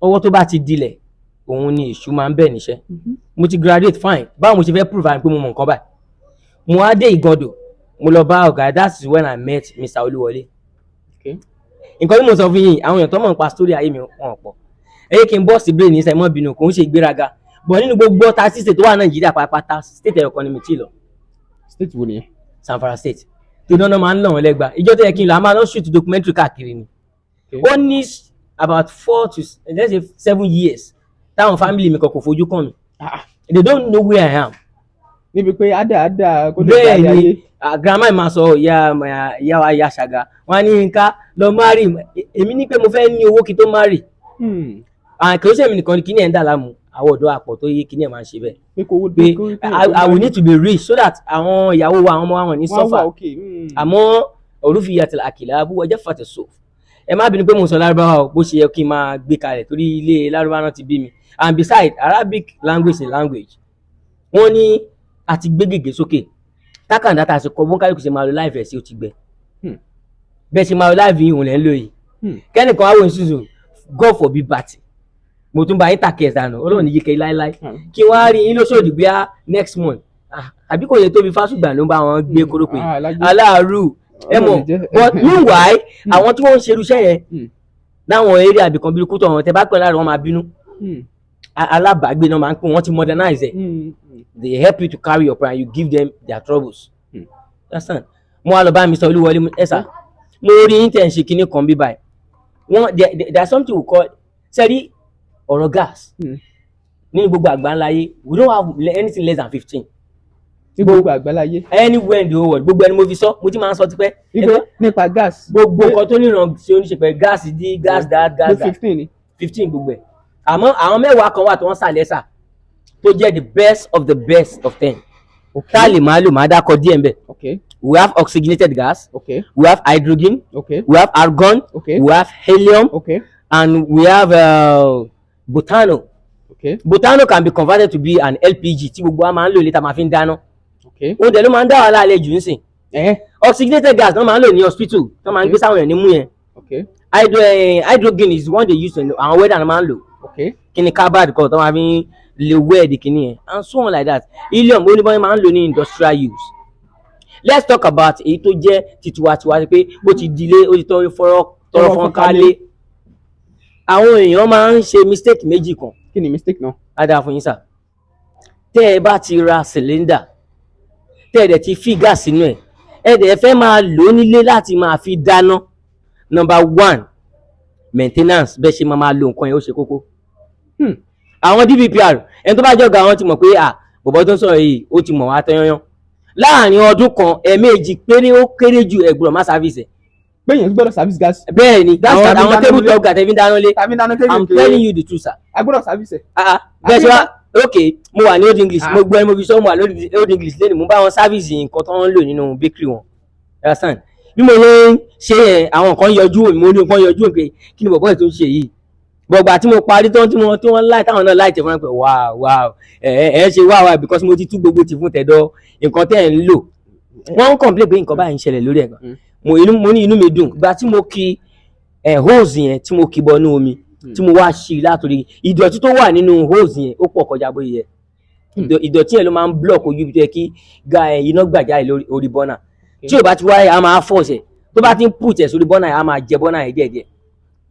ọwọ́ tó bá ti dilẹ̀, òun ni èṣù máa ń bẹ̀ níṣẹ́. Mo ti graduate, fine, báwo mo ṣe fẹ́ prove àmì pé mo mọ nǹkan báyìí? Mo wá dé Ìgàndò, mo lọ bá ọ̀gá. That is when I met Mr. Olúwọlé. Nǹkan tí mo sọ fún yín, àwọn èèyàn tó mọ̀ nípa story ayé mi wọn pọ̀. Ẹ yé kí n bọ́ sí brain ní sẹ́ mọ́ bínú, kò ń ṣe ìgbéraga, but nínú gbogbo 30 state tó wà Nàìjíríà pátápátá, state ẹ̀yọ̀ kan ni mi ti lọ. State wo nìyẹn? Zamfara State, tó dáná máa ń lọ wọn lẹ́gba. Ìjọ tó yẹ kí n lọ, a máa lọ shoot documentary káàkiri ni. Ó ní about 4 to, let's say, 7 years táwọn family mi kan kò fojú kàn mí. They don't know where I am. Níbi pé ádà ádà kó lè Bẹ́ẹ̀ gbé ayé. Ni grandma mi máa sọ, ìyá ìyá wa, ìyá ṣàgà, wọn á ní, "Nǹka lọ marry." Èmi ní pé mo fẹ́ ní owó kí tó marry. Kì í ṣe èmi nìkan ni kíní ẹ̀ ń dà láàmú. Àwọn ọ̀dọ́ àpọ̀ tó yé kíní ẹ̀ máa ń ṣe bẹ́ẹ̀. Pé kò Pé I will need to be rich so that àwọn ìyàwó wa, àwọn ọmọ wa, wọn ní wọ́n wà suffer. Okay. Àmọ́ òrùfi àti àkìlà abúwọ̀ jẹ́ fàtẹ̀ so. Ẹ má bínú pé mo sọ lárúbáwá o, bó ṣe yẹ kí n máa gbé kalẹ̀ torí ilé lárúbáwá náà ti bí mi, and beside, Arabic language is a language. Wọ́n ní a ti gbé gègé sókè, tákàndá tá a ṣe kọ bóńkálùkù ṣe máa lo láìfẹ̀ sí, ó ti gbẹ. Bẹ́ẹ̀ ṣe máa lo láìfẹ̀ yìí, òun lẹ́ ń lò yìí. Kẹ́nìkan wá wò ní sísè, God forbid bàtì. Mo tún bá yín tàkì ẹ̀ dànù. Ọlọ́run ní yíkẹ́ láéláé. Kí wọ́n á rí yín lóṣòdì bíi next month. Ah, àbí kò yẹ tóbi fásùgbà ló ń bá wọn gbé kórópè Ah, lágbé. aláàárù ẹ mọ̀. Ọlọ́run jẹ́. But meanwhile, àwọn tí wọ́n ń ṣerú iṣẹ́ yẹn láwọn eré àbìkan bíi kútọ̀ wọn, tẹ bá pẹ́ láàrin wọn máa bínú. Alábàágbé náà máa ń pín, wọ́n ti modernize ẹ̀. They help you to carry your pride, you give them their troubles. Understand? Mo wá lọ bá Mr. Olúwọlé, ẹ sà, mo rí yín tẹ̀ ń ṣe kinní kan bí báyìí. Wọ́n there is something we call sẹ́rí ọ̀rọ̀ gas. Ní gbogbo àgbáńlá ayé, we don't have anything less than 15. Ní gbogbo àgbáláyé. Anywhere in the whole world. Gbogbo ẹni mo fi sọ, mo ti máa ń sọ tipẹ́. Wípé nípa gas. Gbogbo nǹkan tó níran ṣe oníṣe pẹ̀lú gas dí gas that gas pé that 15 ni. 15 gbogbo ẹ̀. Àmọ́ àwọn 10 kan wà tí wọ́n sàlẹ̀ sà tó jẹ́ the best of the best of 10 tá a lè máa lò. Máa dákọ̀ díẹ̀ ń bẹ̀. We have oxygenated gas, we have hydrogen, we have argon, we have helium, and we have butano. Butano can be converted to be an LPG tí gbogbo wa máa ń lò létà máa fi ń dáná. Oúnjẹ ló máa ń dá wàhálà alẹ́ jù nísìn. Oxygenated gas náà máa ń lò ní hospital tó máa ń gbé sáwọn èèyàn nímú yẹn. Hydrogen is one they use in àwọn weather náà máa ń lò. Kíni carbide kan tó máa fi ń lè weld kíni yẹn and so on like that. Helium, ó ní bọ́n máa ń lò ní industrial use. Let's talk about èyí tó jẹ́ titiwantiwa pé ó ti dilé, ó ti tọ́ fọ́rọ́ tọrọ fọ́n kálé. Àwọn èèyàn máa ń ṣe mistake méjì kan. Kí ni mistake náà? Á dáa fún yín sà. Tẹ́ ẹ bá ti ra cylinder, tẹ́ ẹ dẹ̀ ti fi gas sínú ẹ̀, ẹ dẹ̀ fẹ́ máa lò ó nílé láti máa fi dáná, number one, maintenance, bẹ́ẹ̀ ṣe máa máa lo nǹkan yẹn, ó ṣe kókó. Àwọn DBPR, ẹni tó bá jọ̀gá àwọn ti mọ̀ pé à bọ̀bọ̀ tó ń sọ̀rọ̀ yìí, ó ti mọ̀ wá tán yányán. Láàrin ọdún kan, ẹ̀ẹ̀mejì péré ó kéré jù, ẹ gbọ́dọ̀ má service ẹ̀. Pé èèyàn gbọ́dọ̀ service gas. Bẹ́ẹ̀ ni. Gas àwọn tàbí àwọn dáná table lé. top gas tẹ́bí dáná lé. Tàbí dáná kéékèèké. I'm telling you the truth, sir. A gbọ́dọ̀ service ẹ̀. Ah ah, bẹ́ẹ̀ ṣe wá, ok, mo wà ní Old English. Ah. Mo gbọ́ ẹni mo fi sọ, mo wà ní Old English lẹ́nu, mo bá wọn service nǹkan tó ń lò nínú bakery wọn. Understand? Bí mo ṣe ń ṣe yẹn, àwọn kan yọjú wò mí, mo ní nǹkan yọjú wò mí pé kí ni bọ̀bọ́ yìí tó ń ṣe yìí. Gbọ̀gbà tí mo parí tán, tí wọ́n tí wọ́n láì táwọn náà láì tẹ̀ fún mi pé wow wow, ẹ ẹ ẹ ṣe wow wow, because mo ti tú gbogbo tì fún tẹ̀dọ̀ nǹkan tẹ́ ẹ̀ ń lò. Wọ́n ń complain pé nǹkan báyìí ń ṣẹlẹ̀ lórí ẹ̀ gan. Mo ní inú mi dùn ìgbà tí mo kí ẹ hose yẹn, tí mo kì bọnú omi, tí mo wá ṣí i látòrí ìdọ̀tí tó wà nínú hose yẹn, ó pọ̀ kọjá bóyá yẹ. Ìdọ̀tí yẹn ló máa ń block ojú ibi tó yẹ kí ga ẹ iná gbà jáde lórí orí burner. Tí ò bá ti wáyé, a máa force ẹ̀. Tó bá ti ń put ẹ̀ sórí burner yẹn, a máa jẹ burner yẹn díẹ̀díẹ̀.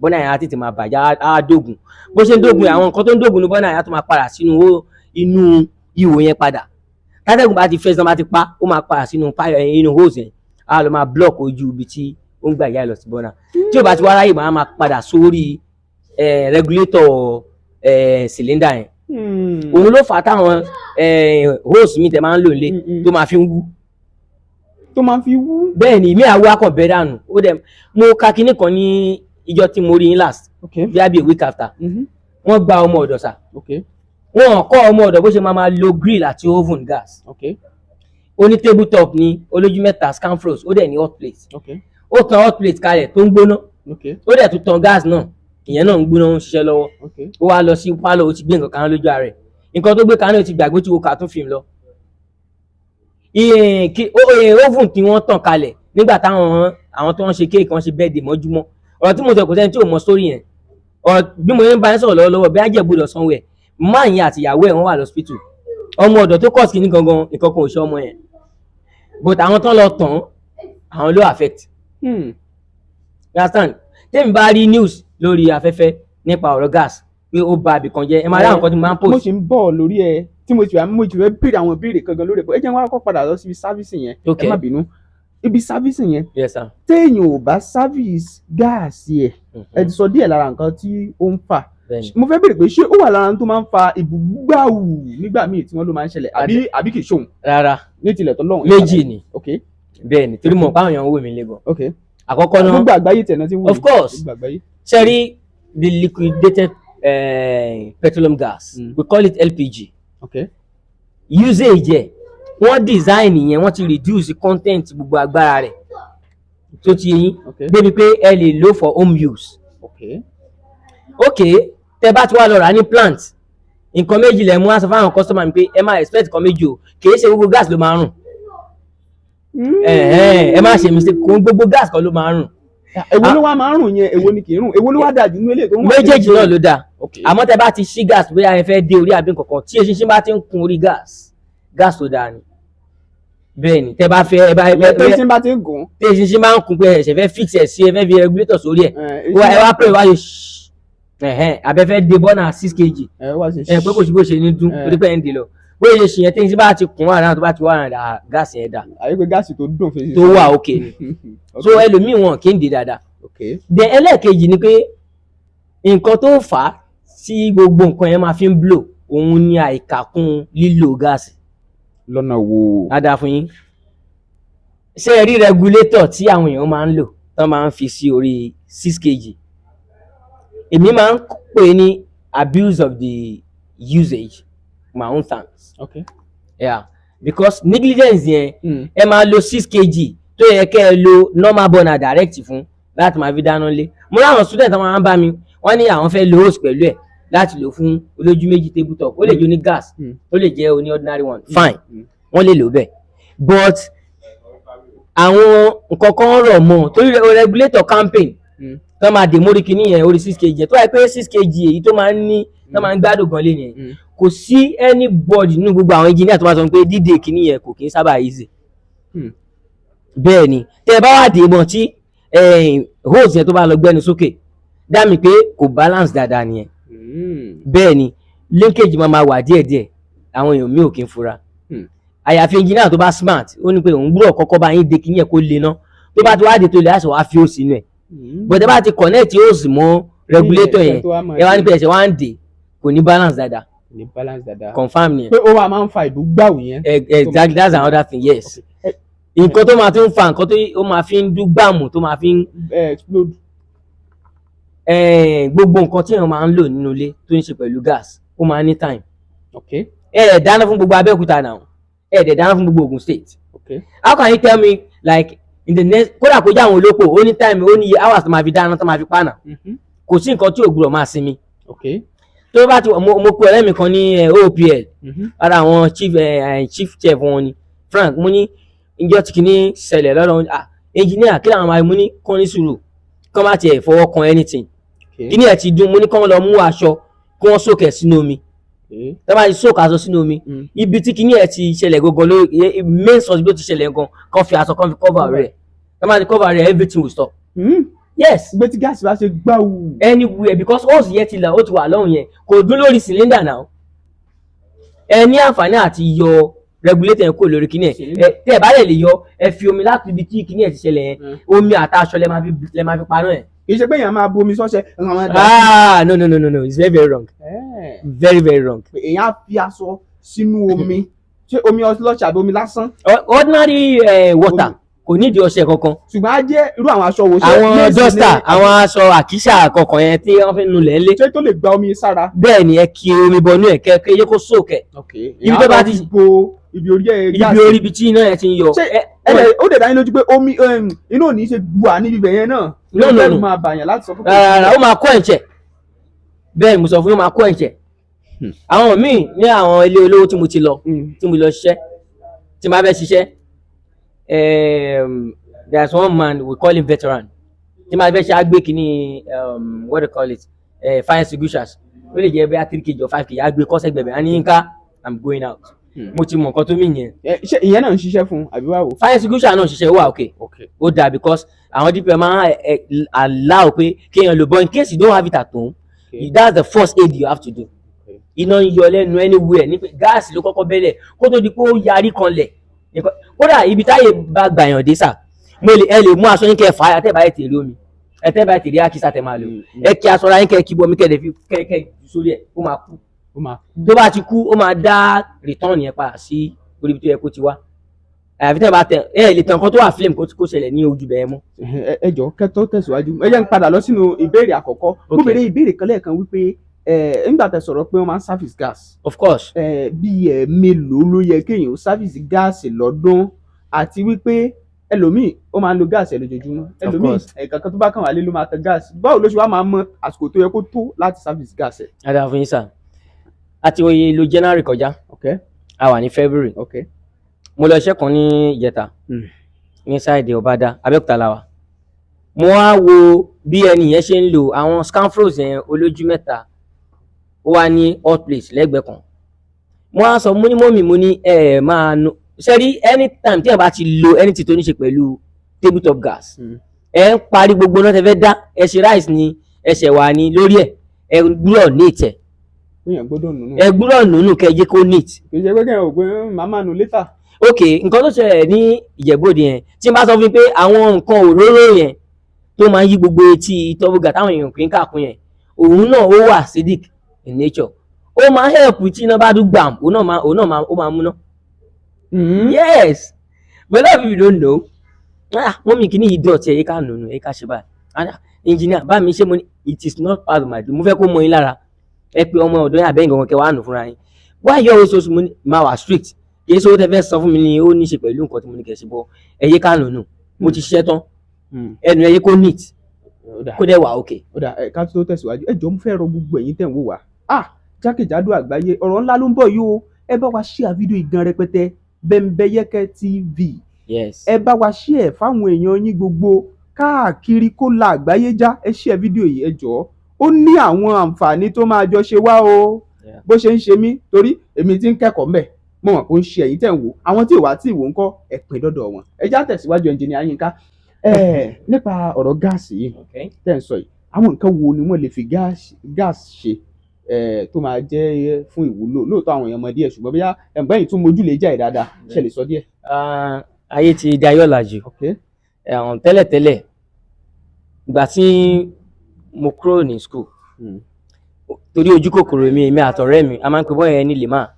Burner yẹn á tètè máa bàjẹ́, á dógùn. Bó ṣe ń dógùn yẹn, àwọn nǹkan tó ń dógùn ní burner yẹn á tún máa padà sínú inú ihò yẹn padà. Tátẹ́gùn bá ti fẹ́ sọ́n bá ti pa, ó máa padà sínú inú hose yẹn, á lọ máa block ojú ibi tí ó ń gbà yá lọ sí burner. Tí ò bá ti wá ráyè, máa padà sórí regulator cylinder yẹn. Òun ló fà á táwọn hose mi tẹ máa ń lò nílé tó máa fi ń wú. Tó máa fi wú. Bẹ́ẹ̀ ni, ìmí àwọ̀ akàn bẹ́ẹ̀ dànù. Ó dẹ̀ mo ka kinní kan ní ìjọ tí mo rí yín last, bí i a week after. Wọ́n gba ọmọ ọ̀dọ̀ sà. Wọ́n kọ́ ọmọ ọ̀dọ̀ bó ṣe máa máa lo grill àti oven gas. Ó ní table top ní olójú mẹ́ta scanfrost, ó dẹ̀ ní hot plate. Ó tan hot plate kalẹ̀ tó ń gbóná. Ó dẹ̀ tún tan gas náà, ìyẹn náà ń gbóná, ó ń ṣiṣẹ́ lọ́wọ́. Ó wá lọ sí pálọ̀, ó ti gbé nǹkan kan lójú ara ẹ̀. Nǹkan tó gbé kaná, ó ti gbàgbé tí wo cartoon film lọ. Oven tí wọ́n tàn kalẹ̀ nígbà táwọn àwọn tó ń ṣe kéèkì, wọ́n ṣe birthday mọ́júmọ́. Ọ̀rọ̀ tí mo sọ, kò sẹ́ni tí ò mọ sórí yẹn. Ọ̀rọ̀ bí mo yẹn ń bá yín sọ̀rọ̀ lọ́wọ́lọ́wọ́, bí ajẹ́ gbọ́dọ̀ sanwó ẹ̀, máa yẹn àti ìyàwó ẹ̀, wọ́n wà lọ́sípítù. Ọmọ ọ̀dọ̀ tó kọ̀ sí ní gangan, nǹkan kan ò ṣe ọmọ yẹn, but àwọn tán lọ tàn án, àwọn ló affect. Understand? Tẹ́mi bá rí news lórí afẹ́fẹ́ nípa ọ̀rọ̀ gas pé ó ba ibìkan jẹ́, ẹ máa rí àwọn nǹkan tí mo máa ń Mo post. sì ń bọ̀ lórí ẹ tí mo sì wá, mo sì fẹ́ béèrè àwọn ìbéèrè kankan lórí ẹ. Ẹ jẹ́ wá kọ́ padà lọ síbi service yẹn. Ẹ má bínú, ibi service yẹn, Yes sir. téèyàn ò bá service gáàsì ẹ̀, ẹ ti sọ díẹ̀ lára nǹkan tí ó ń fà. Bẹ́ẹ̀ni. Mo fẹ́ béèrè pé ṣé ó wà lára tó máa ń fa ìbúgbàwù nígbà míì tí wọ́n ló máa ń ṣẹlẹ̀, àbí kì í ṣòun? Rárá. Ní tilẹ̀ tó lọ́hùn. Méjì ni. Bẹ́ẹ̀ni, torí mo pa àwọn èèyàn ń wò mí lẹ́gàn. Àkọ́kọ́ náà, Gbogbo àgbáyé tẹ̀ náà ti wù mí. Of course. Gbogbo àgbáyé. Ṣẹ́rí the liquidated petroleum gas, we call it LPG. Usage ẹ̀, wọ́n design yẹn, wọ́n ti reduce content gbogbo agbára rẹ̀ tó ti yín débi pé ẹ lè lò for home use. Ok, tẹ bá ti wá lọ rà ní plant, nǹkan méjì lẹ mú wá sọ fáwọn customer mi pé ẹ máa expect nǹkan méjì o. Kì í ṣe gbogbo gas ló máa rùn. Ẹ̀hẹ́n, ẹ má ṣe mistake, kò ń gbogbo gas kan ló máa rùn. Èwo ló wá máa ń rùn yẹn? Èwo ni kì í rùn? Èwo ló wá dáa jù nínú eléyìí tó ń rùn? Méjèèjì náà ló dáa. Àmọ́ tẹ bá ti ṣí gas, bóyá ẹ fẹ́ dé orí àbí nǹkankan, tí eṣinṣin bá ti ń kun orí gas, gas tó dáa ni. Bẹ́ẹ̀ ni, tẹ bá fẹ́ ẹ bá ẹ Ìyẹn tó bá tí ń bá ti ń gùn. Tí eṣinṣin bá ń kun pé ẹ ṣẹ̀ fẹ́ fix ẹ̀ sí, ẹ fẹ́ fi regulator sórí ẹ̀, ẹ wá pray wá ṣe ṣíṣ ẹ̀hẹ́n, àbẹ fẹ́ dé burner 6 kg, Ẹ wá ṣe. Ẹ pé kò sí bó ṣe ní dún torí pé ẹ̀ ń dè lọ bóyá ṣe ṣì yẹn, tí eṣinṣin bá ti kún wà náà, tó bá ti wà náà, gas yẹn dà. Àyè pé gas tó dùn fi. Tó wà òkè ni. So ẹlòmíì wọn kì í dè dáadáa. Then ẹlẹ́ẹ̀kejì ni pé nǹkan tó fà á tí gbogbo nǹkan yẹn máa fi ń blow, òun ni àìkàkún lílo gas. Lọ́nà wo? Dáadáa fún yín. Ṣé ẹ rí regulator tí àwọn èèyàn máa ń lò, tán máa ń fi sí orí 6 kg? Èmi máa ń pè é ní abuse of the usage, my own terms. Yeah, because negligence yẹn, ẹ máa lo 6 kg tó yẹ kẹ́ ẹ lo normal burner direct fún láti máa fi dáná lé. Mo láwọn student tó máa ń bá mi, wọ́n ní àwọn fẹ́ lo hose pẹ̀lú ẹ̀ láti lò fún olójú méjì table top. Ó lè jẹ́ oní gas, ó lè jẹ́ oní ordinary one, fine, wọ́n lè lò bẹ́ẹ̀, but àwọn nǹkan kan rọ̀ mọ́ torí regulator campaign tó máa dè mórí kinní yẹn orí 6 kg yẹn, tó wáyé pé 6 kg èyí tó máa ń ní tó máa ń gbádùn gan lé yẹn, kò sí anybody nínú gbogbo àwọn engineer tó máa sọ pé dídè kinní yẹn kò kí ń sábà easy. Bẹ́ẹ̀ ni, tẹ́ ẹ bá wà dé mọ̀ tí hose yẹn tó bá lọ gbẹ́nu sókè dá mi pé kò balance dáadáa nìyẹn. Bẹ́ẹ̀ ni, linkage máa ma wà díẹ̀díẹ̀, àwọn èèyàn mi ò kí ń fura, àyàfi engineer tó bá smart. Ó ní pé òun gbúdọ̀ kọ́kọ́ bá yín de kinní yẹn kó le ná, tó bá ti wá dé tó lè àṣọ wá fi hose sínú ẹ̀. But ẹ bá ti connect hose mọ́ regulator yẹn, ẹ wá ní pé ẹsẹ̀ wá ń dè, kò ní balance dáadáa. Ní balance dáadáa. Confam nìyẹn. Pé ó wà máa ń fa ìdúgbàwò yẹn. Exactly, that's another thing, yes. Nǹkan tó máa tún fa nǹkan tó ó máa fi ń dún gbàmù, tó máa fi ń Explode. Gbogbo nǹkan tí èèyàn máa ń lò nínú ilé tó ń ṣe pẹ̀lú gas, ó máa ń ní time. Ẹ ẹ̀ dáná fún gbogbo Abẹ́òkúta náà, ẹ dẹ̀ dáná fún gbogbo Ogun State. How can you tell me, like, in the next, kódà kó jẹ́ àwọn olóko, ó ní time, ó ní iye hours tó máa fi dáná, tó máa fi pàànà. Kò sí nǹkan tí ò gbúdọ̀ máa sinmi. Tó bá ti mo pe ọ̀rẹ́ mi kan ní OPL, ara àwọn chief chef wọn ni Frank. Mo ní ìjọ tí kìíní ṣẹlẹ̀ lọ́dọ̀, ah, engineer, kí làwọn máa mú ní kán ní sùúrù, kán má tiẹ̀ fọwọ́ kan anything. Kíní ẹ̀ ti dún, mo ní kán lọ mú aṣọ kí wọ́n soak ẹ̀ sínú omi. Tó bá ti soak aṣọ sínú omi, ibi tí kíní ẹ̀ ti ṣẹlẹ̀ gangan ló main source bí ó ti ṣẹlẹ̀ gan, kán fi aṣọ, kán fi cover rẹ̀. Tó bá ti cover rẹ̀, everything will stop. Yes. Gbé tí gas bá ṣe gbáwù. Anywhere, because hose yẹn ti là, ó ti wà lọ́hùn yẹn, kò dún lórí cylinder náà. Ẹ ní àǹfààní àti yọ regulator yẹn kúrò lórí kíní ẹ. Tẹ ẹ bá lè yọ, ẹ fi omi láti ibi tí kíní ẹ ti ṣẹlẹ̀ yẹn, omi àtàṣọ lẹ máa fi paná ẹ. Kì í ṣe pé èèyàn máa bu omi sọ́ṣẹ́. Ah, no, no, no, no, no, it's very, very wrong. Very, very wrong. Èèyàn á fi aṣọ sínú omi, ṣé omi ọlọ́ṣà àbí omi lásán? Ordinary water, kò nídìí ọṣẹ kankan. Ṣùgbọ́n á jẹ́ irú àwọn aṣọ wo? Ṣé Àwọn lace ni? Duster, àwọn aṣọ àkísà kankan yẹn tí wọ́n fi ń nulẹ̀ ńlé. Ṣé tó lè gba omi sára? Bẹ́ẹ̀ ni, ẹ kí omi bọnú ẹ̀, kẹ́ kẹ́ yẹ kó soak ẹ̀. Ibi tó bá ti- bo ibi orí ẹ̀ gas. Ibi orí, ibi tí iná yẹn ti ń yọ. Ṣé ẹ ó dẹ̀ dá yín lójú pé omi iná ò ní ṣe gbùà níbi ibẹ̀ yẹn náà? No, no, Bẹ́ẹ̀rù no. máa bàyàn láti sọ fún Rárá, ó máa kó ẹ̀ǹṣẹ̀. Bẹ́ẹ̀ ni mo sọ fún yín, ó máa kó ẹ̀ǹṣẹ̀. Àwọn míì ní àwọn ilé olówó tí mo ti lọ, tí mo lọ ṣiṣẹ́, tí mo bá fẹ́ ṣiṣẹ́, there's one man we call him veteran, tí mo bá fẹ́ ṣe àgbé kínní, what do you call it, fire extinguishers, ó lè jẹ́ bóyá 3 kg or 5 kg, àgbé kọ́sẹ̀ gbẹ̀bẹ̀, á ní, "Yínká, I'm going out." Mo ti mọ nǹkan tó mì yẹn. Ṣé ìyẹn náà ń ṣiṣẹ́ fún un àbí báwo? Fire extinguisher náà ṣiṣẹ́, ó wà okay, ó dáa, because àwọn DPO máa ń allow pé kéèyàn lò, but in case you don't have it at home, that's the first aid you have to do. Iná ń yọ lẹ́nu anywhere ní pé gas ló kọ́kọ́ bẹ́lẹ̀ kó tó di pé ó yarí kanlẹ̀. Kódà ibi táyè bá gbàyàn dé sà, mo lè ẹ lè mú aṣọ yín kẹ́ fà á, tẹ́ bá yẹ tèrè omi ẹ, tẹ́ bá yẹ tèrè àkísà tẹ́ máa lò, ẹ kí aṣọ ra yín, kẹ́ kí bọmi, kẹ́ lè fi kẹ́ jù sórí ẹ̀, ó máa kú. Ó máa Tó bá ti kú, ó máa dá return yẹn padà sí orí ibi tó yẹ kó ti wá, àyàfi tẹ́ bá tẹ ẹ lè tàn nǹkan tó wà flame kó ṣẹlẹ̀ ní ojú bẹ́ẹ̀ mọ́. Ẹ jọ̀ọ́, kẹ́ tó tẹ̀síwájú, ẹ jẹ́ n padà lọ sínú ìbéèrè àkọ́kọ́. Mo béèrè ìbéèrè kan lẹ́ẹ̀kan wípé nígbà tẹ́ sọ̀rọ̀ pé wọ́n máa ń service gas. Of course. Bí ẹ mélòó ló yẹ kéèyàn ó service gas lọ́dún? Àti wípé ẹlòmíì ó máa ń lo gas ẹ̀ lójoojúmọ́, ẹlòmíì Course. ẹ̀ẹ̀kan kan tó bá kàn wálé ló máa tẹ gas. Báwo ló ṣe wá máa mọ àsìkò tó yẹ kó tó láti service gas ẹ̀? Ada fún yín sà, àti oye lo January kọjá, a wà ní February. Mo lọ iṣẹ́ kan ní ìjẹta ní side Ọbàdà, Abẹ́òkúta la wà. Mo wá wo bí ẹni yẹn ṣe ń lo àwọn Scanfrost yẹn olójú mẹ́ta. Ó wá ní hot plate lẹ́gbẹ̀ẹ́ kan. Mo á sọ, mo ní, "Mummy," mo ní, "ẹ máa nu ṣẹ́rí anytime tí ẹ bá ti lo anything tó ní ṣe pẹ̀lú tabletop gas, ẹ ń parí gbogbo náà tẹ fẹ́ dá, ẹ ṣe rice ni, ẹ ṣẹ̀wà ni, lórí ẹ̀, ẹ gbúdọ̀ neat ẹ̀." Èèyàn gbọ́dọ̀ nùnú. Ẹ gbúdọ̀ nùnú kẹ́ ẹ jẹ́ kó neat. Kì í ṣe pé kẹ́hìn ò pé màá máa nù later. Ok, nǹkan tó ṣẹlẹ̀ ní Ìjẹ̀bú-Òde yẹn, tí n bá sọ fún yín pé àwọn nǹkan òróró yẹn tó máa ń yí gbogbo etí tọ́bùgà táwọn èèyàn kì í kà kún yẹn, òun náà ó wà acidic in nature, ó máa help tí iná bá dún gbàm, òun náà máa ó máa múná. Yes, but a lot of people don't know. "Ah, mummy, kìíní yìí dọ̀tí, ẹ̀ yẹ ká nùnú, ẹ̀ ká ṣe báyìí. Ah, engineer bá mi ṣe." Mo ní, "It is not part of my job. Mo fẹ́ kó mọ yín lára. Ẹ pé ọmọ ọ̀dọ́ yín àbẹ́yìn gangan kẹ́ wàá nù fúnra yín. Why you always so?" Mo ní máa wà strict. Kì í ṣe owó tẹ fẹ́ san fún mi ni ó ní í ṣe pẹ̀lú nǹkan tí mo ní kẹ́ ṣe bọ́. Ẹ yé ká nùnú, mo ti ṣiṣẹ́ tán, ẹnu ẹ yé kó neat, Ó dà. kó dẹ̀ wà okay. Ó dà, ẹ ká tó tẹ̀síwájú, ẹ jọ̀ọ́, mo fẹ́ rọ gbogbo ẹ̀yin tẹ̀ ń wò wá jákèjádò àgbáyé. Ọ̀rọ̀ ńlá ló ń bọ̀ yìí o. Ẹ bá wa share fídíò yìí gan rẹpẹtẹ, Bẹ́ńbẹ́yẹ́kẹ́ TV. Ẹ bá wa share fáwọn èèyàn yín gbogbo káàkiri kó la àgbáyé já. Ẹ share fídíò yìí, ẹ jọ̀ọ́. Ó ní àwọn àǹfààní tó máa jọ ṣe wá o. Bó ṣe ń ṣe mí, torí èmi ti ń kẹ́kọ̀ọ́ mbẹ̀, mo mọ̀ pé ó ń ṣe ẹ̀yin tẹ̀ ń wò. Àwọn tí ò wá tí ì wò ń kọ́, ẹ pín dọ́dọ̀ wọn. Ẹ já tẹ̀síwájú, ẹnjìnìá Yínká, ẹ nípa ọ̀rọ̀ gáàsì yìí tẹ́ ń sọ yìí, àwọn nǹkan wo ni wọ́n lè fi gáàsì ṣe tó máa jẹ́ fún ìwúlò? Lóòótọ́ àwọn èèyàn mọ díẹ̀, ṣùgbọ́n bóyá ẹ̀ǹgbẹ́ yìí tún mojú lè jà ẹ̀ dáadáa, ṣe lè sọ díẹ̀. Ah, ayé ti di ayé ọ̀làjú. Ẹ̀hún tẹ́lẹ̀tẹ́lẹ̀, ìgbà tí mo kúrò ní school, torí ojú kòkòrò mi, èmi àtọ̀rẹ́ mi, a máa ń pè bọ́ọ̀ yẹn ní Lema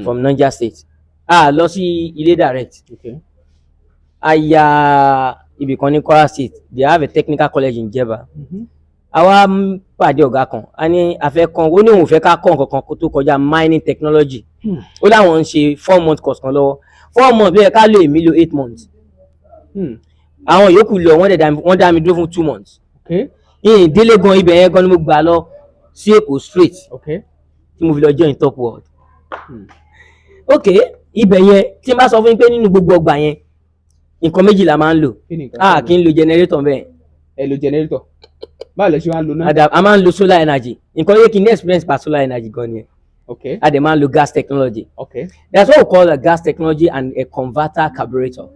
from Niger State, a lọ sí ilé direct. A ya ibì kan ní Kwara State. They have a technical college in Jebba. A wá ń pàdé ọ̀gá kan, a ní a fẹ́ kọ́. Ó ní òun fẹ́ ká kọ́ nǹkan kan kó tó kọjá mining technology. Ó láwọn ń ṣe 4 month course kan lọ́wọ́. 4 months ló yẹ ká lò, èmi lò 8 months. Àwọn yòókù lọ, wọ́n dẹ̀ dá mi, wọ́n dá mi dúró fún 2 months. Yìnyín délé gan, ibẹ̀ yẹn gan ni mo gbà lọ sí Èkó straight tí mo fi lọ join Top World. Ok, ibẹ̀ yẹn, tí n bá sọ fún yín pé nínú gbogbo ọgbà yẹn, nǹkan méjì la máa ń lò. Kí ni nǹkan A tó kì í lo generator bẹ́ẹ̀. Ẹ lo generator, báwo lẹ ṣe wá ń lo náà? A máa ń lo solar energy. Nǹkan yẹ kí n ní experience pa solar energy gan ni. A dẹ̀ máa ń lo gas technology. That's what we call a gas technology and a converter carburetor.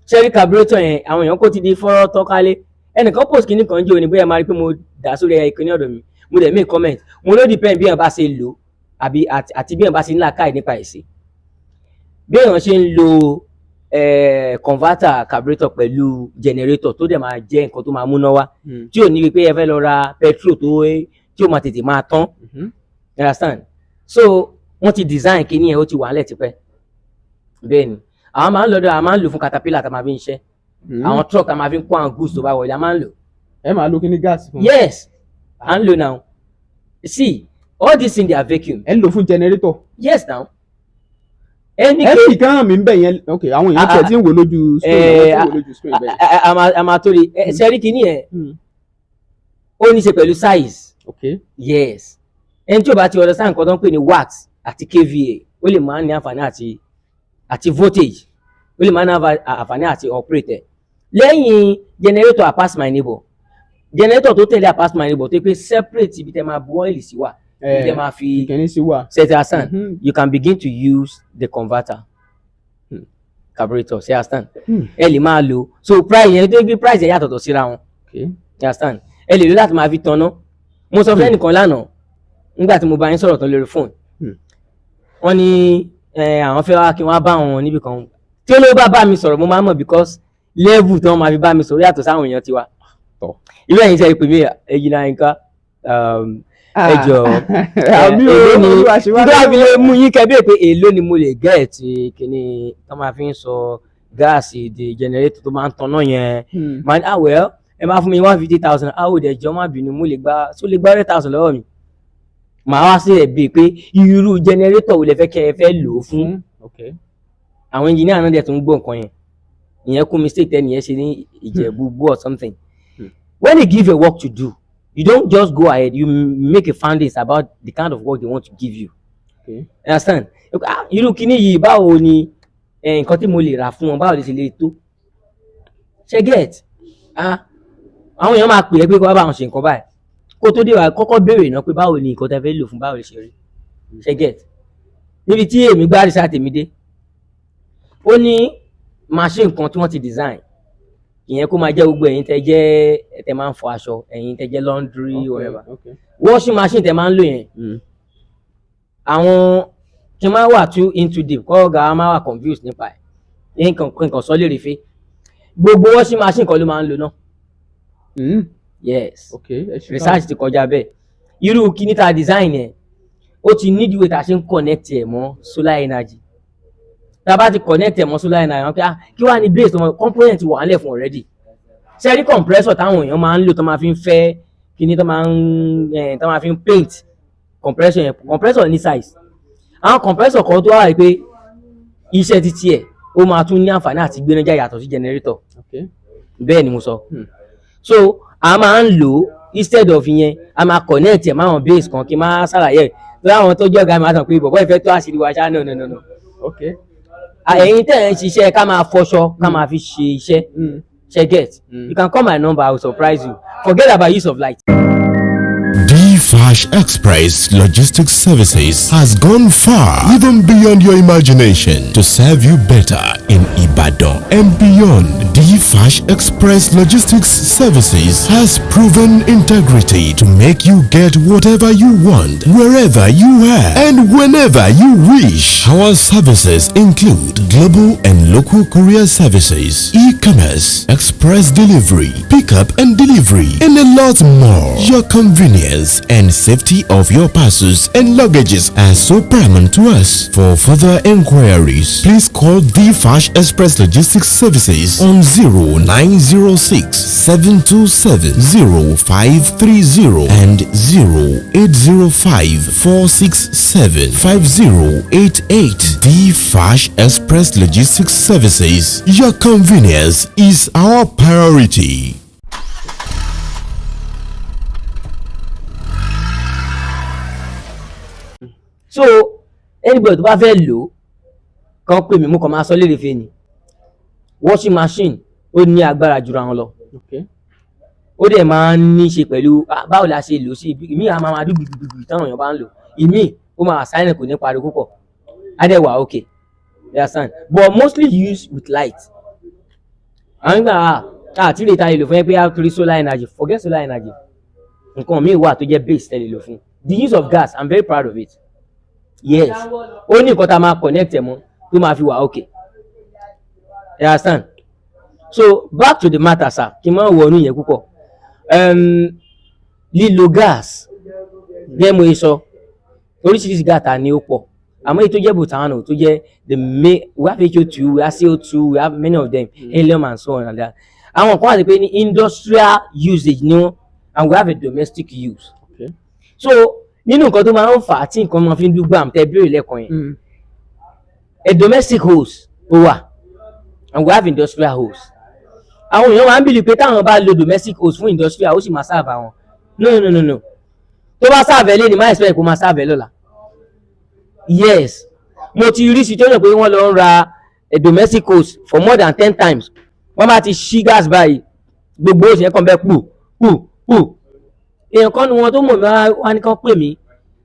Ṣẹ́rí carburetor yẹn, àwọn èèyàn kò ti di fọ́rọ́ tọ́kálé. Ẹnìkan post kìíní kan jẹ́ òní, bóyá máa rí pé mo dà sórí ìkíní ọ̀dọ̀ mi, mo dẹ̀ make comment. Mo ló depend bí èèyàn bá ṣe lò àbí àti bí èèyàn bá ṣe ń làákàyè nípa ẹ̀sìn, bí èèyàn ṣe ń lo converter carburetor pẹ̀lú generator tó dẹ̀ máa jẹ́ nǹkan tó máa múná wá, tí ò ní wípé ẹ fẹ́ lọ ra petrol tó tí ó máa tètè máa tán. You understand? So wọ́n ti design kíní yẹn, ó ti wà nílẹ̀ tipẹ́. Bẹ́ẹ̀ ni àwọn máa ń lọ́dọ̀, àwọn máa ń lò fún caterpillar tá a máa fi ń ṣẹ́, àwọn truck tá a máa fi ń kó àwọn goods tó bá wọlé, a máa ń lò. Ẹ máa lo kíní gáàsì fún? Yes, à ń lò now. See all this in their vacuum. Ẹ ń lò fún generator? Yes now, ẹni Ẹ fi kan hàn mí ń bẹ̀ yẹn. Ok, àwọn èèyàn tiẹ̀ tí ń wò lójú screen, àwọn tí ń wò lójú screen bẹ́ẹ̀. A máa tó rí ṣẹ́rí kíní yẹn, ó ní í ṣe pẹ̀lú size. Yes, ẹni tí ó bá ti understand nǹkan tó ń pè ní watt àti kVA, ó lè máa ní àǹfààní àti voltage, ó lè máa ní àǹfààní àti operate ẹ̀. Lẹ́yìn generator, I pass my neighbor generator tó tẹ̀lé I pass my neighbor, tó pé separate ibi tẹ́ máa bu oil sí wà, ibi tẹ́ máa fi Ìkíní sí wà. set understand? You can begin to use the converter carburetor, ṣe understand? Ẹ lè máa lò. So price yẹn tó gbé, price yẹn yàtọ̀tọ̀ síra wọn. You understand? Ẹ lè lò láti máa fi tanná. Mo sọ fún ẹnìkan lánàá nígbà tí mo bá yín sọ̀rọ̀ tán lórí fóònù. Wọ́n ní àwọn fẹ́ wá kí wọ́n á bá wọn níbì kan. Tí olówó bá bá mi sọ̀rọ̀, mo máa ń mọ̀, because level tí wọ́n máa fi bá mi sọ̀rọ̀ yàtọ̀ sáwọn èèyàn tiwa. Tọ́. Irú ẹ̀yin sẹ́yìn pè mí, ẹ̀yin náà nǹkan, ẹ jọ̀ọ́, Àmì o. Èló ni Olúwa ṣe wá nígbà fi lè mú yín kẹ́ bí pé èló ni mo lè get kíní tó máa fi ń sọ gáàsì di generator tó máa ń tanná yẹn? Màá ní, "Ah, well, ẹ máa fún mi 150,000." "Ah, ó dẹ̀ jọ, má bínú, mo lè gba tó lè gba 100,000 lọ́wọ́ mi." Màá wá sí ẹ̀ bíi pé irú generator wo lẹ fẹ́ kẹ́ ẹ fẹ́ lò ó fún? Àwọn engineer náà dẹ̀ tún gbọ́ nǹkan yẹn. Ìyẹn kún mistake tẹ́ni yẹn ṣe ní Ìjẹ̀bú Igbó or something. When they give a work to do, you don't just go ahead. You make a findings about the kind of work they want to give you. You understand? Ah, irú kíní yìí, báwo ni nǹkan tí mo lè rà fún wọn, báwo lè ṣe lè tó ṣe get? Ah, àwọn èèyàn máa pè é pé kó wá bá wọn ṣe nǹkan báyìí. Kó tó dé, wá kọ́kọ́ béèrè náà pé báwo ni nǹkan tẹ́ fẹ́ lò fún, báwo lè ṣe rí ṣe get níbi tí èmi gbá research tèmi dé. Ó ní machine kan tí wọ́n ti design ìyẹn, kó máa jẹ́ gbogbo ẹ̀yin tẹ́ jẹ́ tẹ́ máa ń fọ aṣọ, ẹ̀yin tẹ́ jẹ́ laundry, whatever, washing machine tẹ́ máa ń lò yẹn. Àwọn tí máa wà too into deep kọ́, ọ̀gá wa máa wà confused nípa ẹ̀, nǹkan sọ lè rí fe gbogbo washing machine kan ló máa ń lò náà. Yes. Okay, ẹ ṣe. Research ti kọjá bẹ́ẹ̀. Irú kíní tá a design yẹn, ó ti nídìí way tá a ṣe ń connect ẹ̀ mọ́ solar energy. Tá a bá ti connect ẹ̀ mọ́ solar energy, wọ́n pé, ah, kí wàá ní base tó mọ component wà á lẹ̀ fún already. Ṣe rí compressor táwọn èèyàn máa ń lò tó máa fi ń fẹ́ kíní, tó máa fi ń paint, compressor yẹn, compressor ní size. Àwọn compressor kan tó wà pé iṣẹ́ títí ẹ̀, ó máa tún ní àǹfààní àti gbéná yàtọ̀ sí generator. Bẹ́ẹ̀ ni mo sọ. So a máa ń lò ó instead of ìyẹn, a máa connect ẹ̀ máwọn base kan. Kí n máa ṣàlàyé ẹ̀ tó àwọn tó jẹ́ ọ̀gá mi máa sọ pé bọ̀bọ́ ìfẹ́ tó àṣírí wa ṣá. No, no, no, no. Ẹ̀yin tẹ̀ ń ṣiṣẹ́ ká máa fọṣọ, ká máa fi ṣe iṣẹ́, ṣe get? You can call my number, I will surprise you. Forget about use of light. D-Fash Express Logistics Services has gone far, even beyond your imagination, to serve you better in Ibadan and beyond. D-Fash Express Logistics Services has proven integrity to make you get whatever you want, wherever you are, and whenever you wish. Our services include global and local courier services, e-commerce, express delivery, pickup and delivery, and a lot more. Your convenience and safety of your parcels and luggages are so paramount to us. For further inquiries, please call the Fash Express Logistics Services on 0906 727 0530 and 0805 467 5088. The Fash Express Logistics Services. Your convenience is our priority. So anybody tó bá fẹ́ lò ó, kàn pè mí. Mo kàn máa sọ léèrè fẹ́ ni washing machine, ó ní agbára jura wọn lọ. Ó dẹ̀ máa ń ní ṣe pẹ̀lú, ah, báwo la ṣe lò ó sí. Ìmí àá máa dún gbùgbùgbù táwọn èèyàn bá ń lò. Ìmí ó máa silent, kò ní pariwo púpọ̀, á dẹ̀ wà okay, you understand? But mostly used with light. Àwọn ìgbà àti lè ta lè lò fún ẹ pé á torí solar energy. Forget solar energy, nǹkan míì wà tó jẹ́ base tẹ́ lè lò fún. The use of gas, I'm very proud of it. Yes, ó ní nǹkan tá a máa connect ẹ̀ mọ́ tó máa fi wà okay, you understand? So back to the matter, sir, kí n má wọnú yẹn púpọ̀. Lílo gas, gẹ́gẹ́ mo ṣe sọ, oríṣiríṣi gas ta ni ó pọ̀, àmọ́ èyí tó jẹ́ butano, tó jẹ́ the main, we have HO2, we have CO2, we have many of them, helium and so on and that. Àwọn kan wà sí pé ní industrial usage ni wọ́n, and we have a domestic use. So nínú nǹkan tó máa ń fà á tí nǹkan máa fi ń dúgbàm tẹ́ béèrè lẹ́ẹ̀kan yẹn, a domestic hose ó wà and we have industrial hose. Àwọn èèyàn máa ń believe pé táwọn bá lo domestic hose fún industrial, ó sì máa serve àwọn. No, no, no, no. Tó bá serve ẹ lẹ́ni, má expect kó máa serve ẹ lọ́la. Yes, mo ti rí situation pé wọ́n lọ ń ra a domestic hose for more than 10 times. Wọ́n bá ti ṣí gas báyìí, gbogbo hose yẹn kàn bẹ́ẹ̀ pù pù pù. Èèyàn kan nu wọn tó mọ̀ mí wá ní kán pè mí.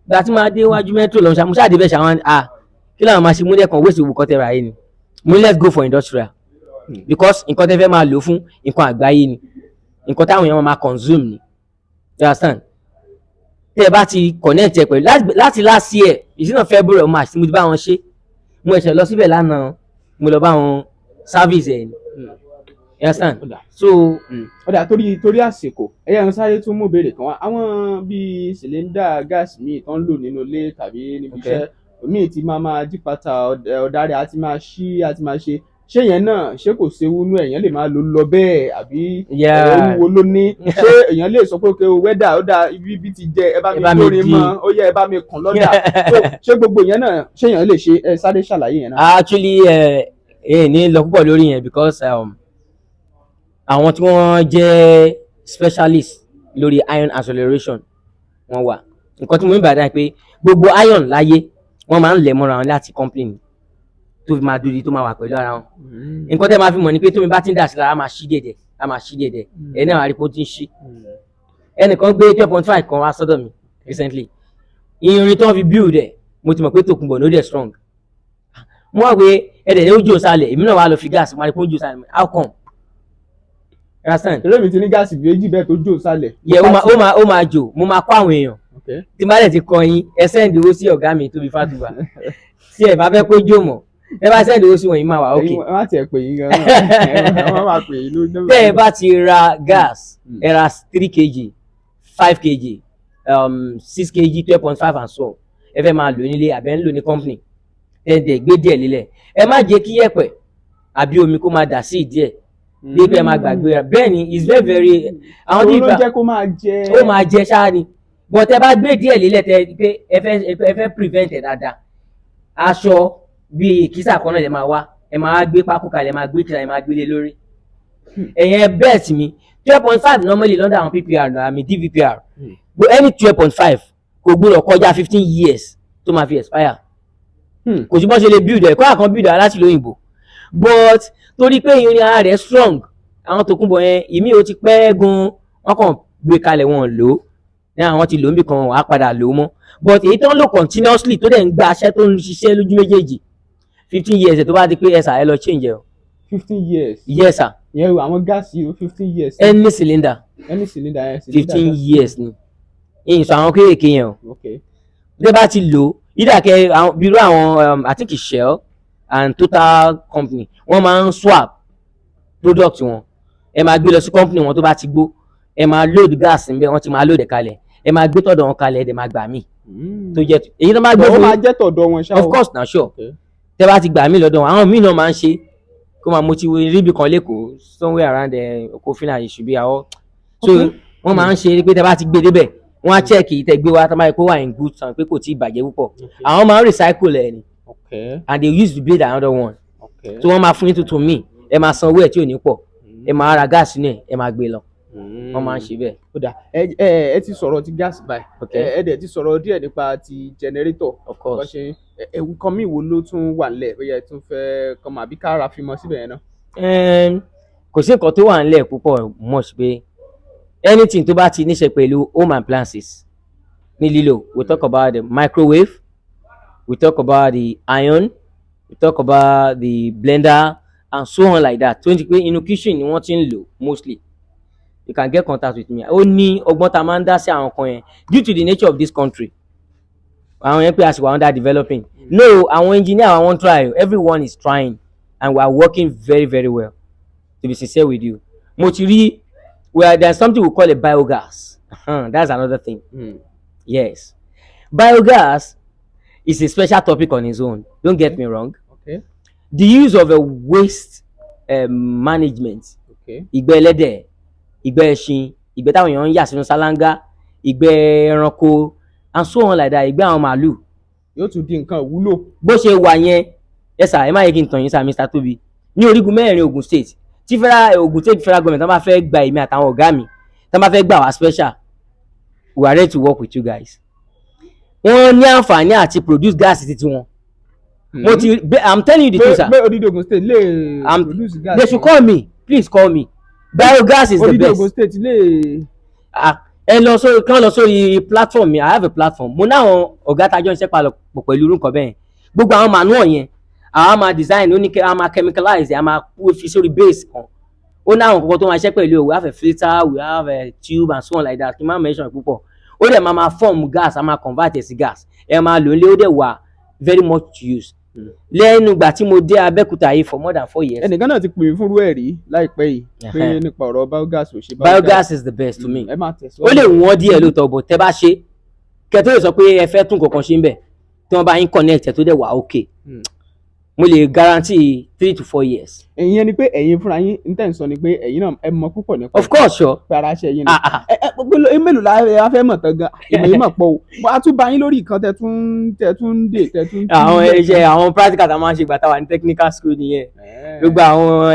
Gba tí máa dé iwájú metro lọ, ṣá mo ṣáà dé bẹ́ẹ̀ ṣàwọn, ah, kí làwọn máa ṣe múlẹ̀ kan waste gbogbo kan tẹ̀ ra yìí ni. Mo ní let's go for industrial, because nǹkan tẹ́ fẹ́ máa lò fún nǹkan àgbáyé ni, nǹkan táwọn èèyàn máa consume ni, you understand? Tẹ́ ẹ bá ti connect ẹ pẹ̀lú láti last year, ìsínà February or March tí mo ti bá wọn ṣe. Mo ẹ̀ṣẹ̀ lọ síbẹ̀ lánàá, mo lọ bá wọn service ẹ̀ ni, you understand? Ó dà. So Ó dà, torí àsìkò, ẹ̀yà ń sáré tún mú ìbéèrè kan wá. Àwọn bíi cylinder gas míì tó ń lò nínú ilé tàbí níbi iṣẹ́ míì ti máa jí pátá ọ̀dà rẹ̀, á ti máa ṣí, á ti máa ṣe. Ṣé yẹn náà, ṣé kò séwu nú ẹ̀? Èèyàn lè máa lò lọ bẹ́ẹ̀ àbí? Ewu wo ló ní? Ṣé èèyàn lè sọ pé okay o, wẹ́dà ó dáa, ibi ibi ti jẹ, ẹ bá Ẹ mi bá mi dórin dí. mọ́, ó yẹ ẹ bá mi kùn lọ́dà. So, ṣé gbogbo yẹn náà, ṣé èèyàn lè ṣe? Ẹ sáré ṣàlàyé yẹn náà. Actually, ẹ ẹ ní lọ púpọ̀ lórí yẹn because àwọn tí wọ́n jẹ́ specialist lórí iron acceleration wọ́n wà. Nǹkan tí mo ń bàdá pé gbogbo iron láyé, wọ́n máa ń lẹ̀ mọ́ra wọn láti company tó fi máa dúdú, tó máa wà pẹ̀lú ara wọn. Nǹkan tẹ́ máa fi mọ̀ ni pé tómi bá ti ń dà sí lára, á máa ṣí díẹ̀díẹ̀, á máa ṣí díẹ̀díẹ̀. Ẹ̀ náà wà á rí pé ó ti ń ṣí. Ẹnìkan gbé 12.5 kan wá sọ́dọ̀ mi recently. Irin tó ń fi build ẹ̀, mo ti mọ̀ pé tòkunbọ̀ ló dẹ̀ strong. Mo wá pé ẹ̀dẹ̀ ó jò sálẹ̀, èmi náà wá lọ fi gas, mo wá rí pé ó jò sálẹ̀. How come? Understand? Eré mi ti ní gas méjì bẹ́ẹ̀ tó jò sálẹ̀. Yẹ, ó máa jò. Mo máa kọ́ àwọn èèyàn. Tí má dẹ̀ ti kọ yín, ẹ send owó sí ọ̀gá mi Tóbi Fátúbà. Tí ẹ bá fẹ́ kó jò mọ́, ẹ bá send owó sí wọn yìí, máa wà ok. Ẹ̀yin ẹ má tiẹ̀ pè yín gan-an, wọ́n máa pè yín lójú. Tẹ́ ẹ bá ti ra gas, ẹ ra 3 kg, 5 kg, 6 kg, 12.5 and so on. Ẹ fẹ́ máa lò nílé àbẹ́ ń lò ní company, ẹ dẹ̀ gbé díẹ̀ lílẹ̀. Ẹ má jẹ́ kí yẹ̀pẹ̀ àbí omi kó máa dà sí ìdí ẹ̀ bí pé ẹ máa gbàgbé rẹ̀. Bẹ́ẹ̀ ni, it's very very àwọn tí Òun ló jẹ́ kó máa jẹ. Ó máa jẹ ṣáá ni, but ẹ bá gbé díẹ̀ lílẹ̀, tẹ pé ẹ fẹ́ prevent ẹ̀ dáadáa, aṣọ bíi ìkísà kan náà lè máa wá, ẹ máa gbé pákó kalẹ̀, ẹ máa gbé kíra, ẹ máa gbélé lórí ẹ̀yẹn. Bẹ́ẹ̀ sì mi 12.5 normally lọ́dọ̀ àwọn PPR àmì DVPR, but any 12.5 kò gbọ́dọ̀ kọjá 15 years tó máa fi expire. Kò sí bọ́n ṣe lè build ẹ̀ kó àkàn build ẹ̀ láti lóyìnbó, but torí pé irin ara rẹ̀ strong, àwọn tòkunbọ̀ yẹn, ìmí ò ti pẹ́ gan, wọ́n kàn gbé kalẹ̀, wọn lò ó ní àwọn ti lò ó níbì kan, wọ́n á padà lò ó mọ́. But èyí tó ń lò continuously, tó dẹ̀ ń gba aṣẹ́, tó ń ṣiṣẹ́ lójú méjèèjì, 15 years ẹ̀ tó bá di pé ẹ sà, ẹ lọ change ẹ o. 15 years? Yes sir. Ìyẹn àwọn gas yìí, 15 years? Any cylinder. Any cylinder yẹn, cylinder. 15 gas. years ni ìyìn sọ àwọn kéèké yẹn o. Tẹ́ bá ti lò ó, ìdàkẹ́ àwọn bírú àwọn I think it's Shell and Total company, wọ́n máa ń swap product wọn. Ẹ máa gbé lọ sí company wọn, tó bá ti gbó, ẹ máa load gas níbẹ̀, wọ́n ti máa load ẹ̀ kalẹ̀, ẹ máa gbé tọ̀dọ̀ wọn kalẹ̀, ẹ dẹ̀ máa gbà míì tó jẹ́ èyí tó máa gbé Ó fún máa yín. Jẹ́ tọ̀dọ̀ wọn ṣá o. Of course na, sure. Tẹ́ bá ti gbà mí lọ́dọ̀ wọn, àwọn míì náà máa ń ṣe kó máa mo ti ríbi kan lẹ́kọ̀ọ́, somewhere around Okofina ìṣubí àwọn so. Wọ́n máa ń ṣe pé tẹ́ bá ti gbé débẹ̀, wọ́n á check tẹ́ gbé wá, tó máa yẹ kó wà in good time, pé kò tí ì bàjẹ́ púpọ̀, àwọn máa ń recycle ẹ̀ ni and they use to build another one. So wọ́n máa fún yín tuntun míì, ẹ máa san owó ẹ̀ tí ò ní pọ̀, ẹ máa ra gas náà, ẹ máa gbé lọ. Wọ́n máa ń ṣe bẹ́ẹ̀. Ó dà, ẹ ti sọ̀rọ̀ ti gas báyìí. Ẹ dẹ̀ ti sọ̀rọ̀ díẹ̀ nípa ti generator. Of bó course. Ṣe ẹ̀wù kan míì wo ló tún wà nílẹ̀, bóyá ẹ tún fẹ́ kọ́ mọ̀ àbí ká ra fi mọ́ síbẹ̀ yẹn náà? Kò sí nǹkan tó wà nílẹ̀ púpọ̀ much, pé anything tó bá ti níṣe pẹ̀lú home appliances ní lílò. We talk about the microwave, we talk about the iron, we talk about the blender and so on like that, tó ń di pé inú kitchen ni wọ́n ti ń lò mostly. You can get contact with me. Ó ní ọgbọ́n tá a máa ń dá sí àwọn kan yẹn due to the nature of this country. Àwọn yẹn pé as we are under developing, no, àwọn engineer, àwọn try, everyone is trying and we are working very very well. To be sincere with you, mo ti rí well, there's something we call a biogas. That's another thing. Yes, biogas is a special topic on its own, don't get me wrong. The use of a waste management, ìgbẹ́ ẹlẹ́dẹ̀, ìgbẹ́ ẹṣin, ìgbẹ́ táwọn èèyàn ń yà sínú sálángá, ìgbẹ́ ẹranko and so on like that, ìgbẹ́ àwọn màálù. Yóò tún di nǹkan ìwúlò. Bó ṣe wà yẹn, ẹ sà, ẹ má yẹ kí n tàn yín sà, Mr. Tobi, ní orígun mẹ́rin Ogun State, tí federal Ogun State federal government tán bá fẹ́ gba èmi àtàwọn ọ̀gá mi, tán bá fẹ́ gbà wá special, we are ready to work with you guys. Wọ́n ní àǹfààní àti produce gas títí wọn. Mo ti, I'm telling you the truth, sir. Pé odidi Ogun State lè produce gas. They should call me, please call me. Biogas is the Odidi best. Ogun State lè. Ah, ẹ lọ sórí, kán lọ sórí platform mi. I have a platform. Mo náwọn ọ̀gá tajọ́ ń ṣe palọ̀ pọ̀ pẹ̀lú irú nǹkan bẹ́ẹ̀. Gbogbo àwọn manual yẹn, àwa máa design, ó ní kí a máa chemicalize, a máa fi sórí base kan. Ó ní àwọn kókó tó máa ṣe pẹ̀lú. We have a filter, we have a tube and so on like that. Kí n má mention púpọ̀. Ó dẹ̀ máa form gas, a máa convert ẹ̀ sí gas, ẹ máa lò ó lé. Ó dẹ̀ wà very much to use. Lẹ́nu ìgbà tí mo dé Abẹ́òkúta yìí for more than 4 years. Ẹnìkan náà ti pè mí fúnrú ẹ̀ rí láìpẹ́ yìí pé nípa ọ̀rọ̀ biogas ò ṣe. Biogas is the best to me. Ẹ máa tẹ̀síwájú. Ó lè wọ́n díẹ̀ lóòótọ́, but tẹ́ bá ṣe, kẹ́ tó lè sọ pé ẹ fẹ́ tún kankan ṣe ń bẹ̀, tí wọ́n bá yín connect ẹ̀, tó dẹ̀ wà okay, mo lè guarantee 3 to 4 years. Ìyẹn ni pé ẹ̀yin fúnra yín ń tẹ̀ ń sọ ni pé ẹ̀yin náà ẹ mọ̀ púpọ̀ nípa Of course, sure. pé ara ṣe yín ni. Ah, ah. Ẹ gbogbo mélòó la ẹ fẹ́ mọ̀ tán gan, ìmọ̀ yìí mọ̀ pọ̀ o. A tún bá yín lórí nǹkan tẹ tún ń dè, tẹ tún. Àwọn iṣẹ́, àwọn practical tá a máa ń ṣe ìgbà táwa ní technical school nìyẹn. Gbogbo àwọn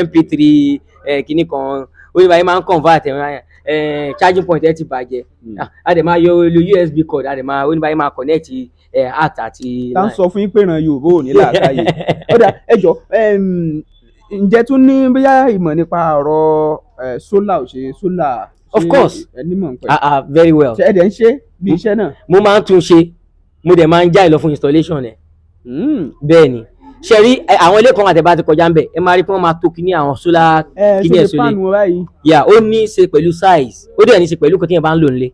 mp3 kinní kan, ó ní báyìí máa ń convert charging point ẹ ti bàjẹ́. Ah, a dẹ̀ máa yọ lo USB cord, a dẹ̀ máa, ó ní báyìí máa connect art àti Tá ń sọ fún yín pé ìran Yorùbá ò ní làákàyè. Ó dà, ẹ jọ, Ǹjẹ́ tún ní bóyá ìmọ̀ nípa ọ̀rọ̀ solar, ò ṣe solar? Of Ṣé course. ẹ nímọ̀ nípa ẹ̀? Ah ah, very well. Ṣé ẹ dẹ̀ ń ṣe bí iṣẹ́ náà? Mo máa ń tún ṣe, mo dẹ̀ máa ń já ìlọ fún installation ẹ̀. Bẹ́ẹ̀ ni. Ṣe rí àwọn ilé kan àtẹ̀bá ti kọjá ń bẹ̀, ẹ máa rí pé wọ́n máa tó kíní àwọn solar Ẹ kíní ṣe ẹ̀ lè sólè. Fáànù wọn báyìí. Yeah, ó ní í ṣe pẹ̀lú size, ó dẹ̀ ní í ṣe pẹ̀lú nǹkan tí yẹn bá ń lò nílé.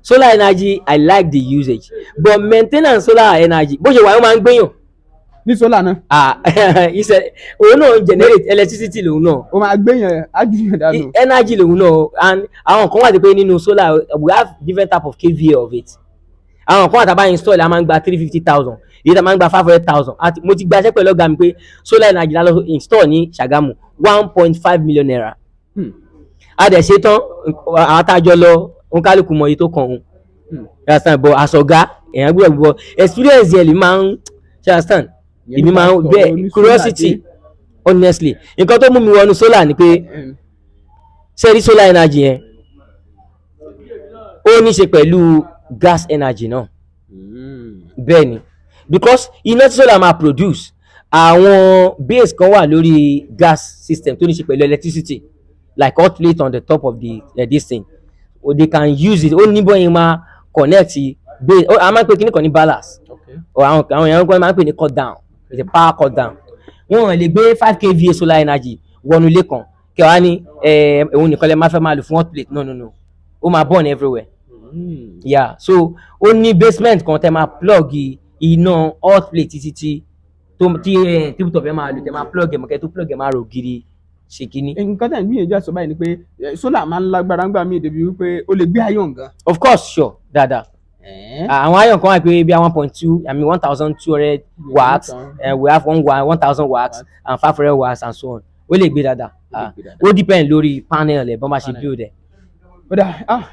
Solar energy, I like the usage, but maintenance solar energy, bó ṣe wà, ó máa ń gbéyàn. Ní solar náà? Ah, iṣẹ́ òun náà ń generate electricity lòun náà. Ó máa gbéyàn, á jùyàn dànù. Energy lòun náà, and àwọn kan wà tó pé nínú solar, we have different type of kVA of it. Àwọn kan wà tá a bá install, a máa ń gba 350,000, èyí tá a máa ń gba 500,000. Àti mo ti gbaṣẹ́ pẹ̀lú ọ̀gá mi pé solar energy la lọ install ní Ṣàgámù, ₦1.5 million. A dẹ̀ ṣe tán, àwọn tá a jọ lọ, òǹkálùkù mọ iye tó kàn òun. You understand? But as ọ̀gá, èèyàn gbọ́dọ̀ gbọ́ experience yẹn lè máa ń ṣe, understand? Ìyẹn Èmi máa ń nípa bẹ́ẹ̀ ọ̀rọ̀ oní solar curiosity. dé. Honestly, nǹkan tó mú mi wọnú solar ni pé, ṣé rí solar energy yẹn, ó ní ṣe pẹ̀lú gas energy náà. Bẹ́ẹ̀ ni, because iná tí solar máa produce, àwọn base kan wà lórí gas system tó ní ṣe pẹ̀lú electricity, like hot plate on the top of the this thing, or they can use it. Ó ní bóyá máa connect base ó, a máa ń pè kíní kan ní balance or àwọn èèyàn kan máa ń pè ní cut down. It's a power cut down. Wọn lè gbé 5 kVA solar energy wọnú ilé kan kí wàá ní òun nìkan lè máa fẹ́ máa lò fún hot plate. No, no, no, ó máa burn everywhere. Yeah, so ó ní basement kan tẹ máa plug iná hot plate títí tí tó tí tabletop ẹ máa lò, tẹ máa plug ẹ mọ̀, kẹ́ tó plug ẹ máa rò gidi ṣe kínní. Nǹkan tẹ̀ ń gbìyànjú àsọ báyìí ni pé solar máa ń lágbára ńgbà míì débi wípé ó lè gbé iron gan. Of course, sure, dáadáa. Àwọn iron kan wà pé bí 1.2, I mean 1,200 watts, we have 1,000 watts and 500 watts and so on. Ó lè gbé dáadáa. Ó lè Ah, gbé dáadáa. ó depend lórí panel ẹ̀, bọ́n bá ṣe Panel. build ẹ̀. Ó dà, ah,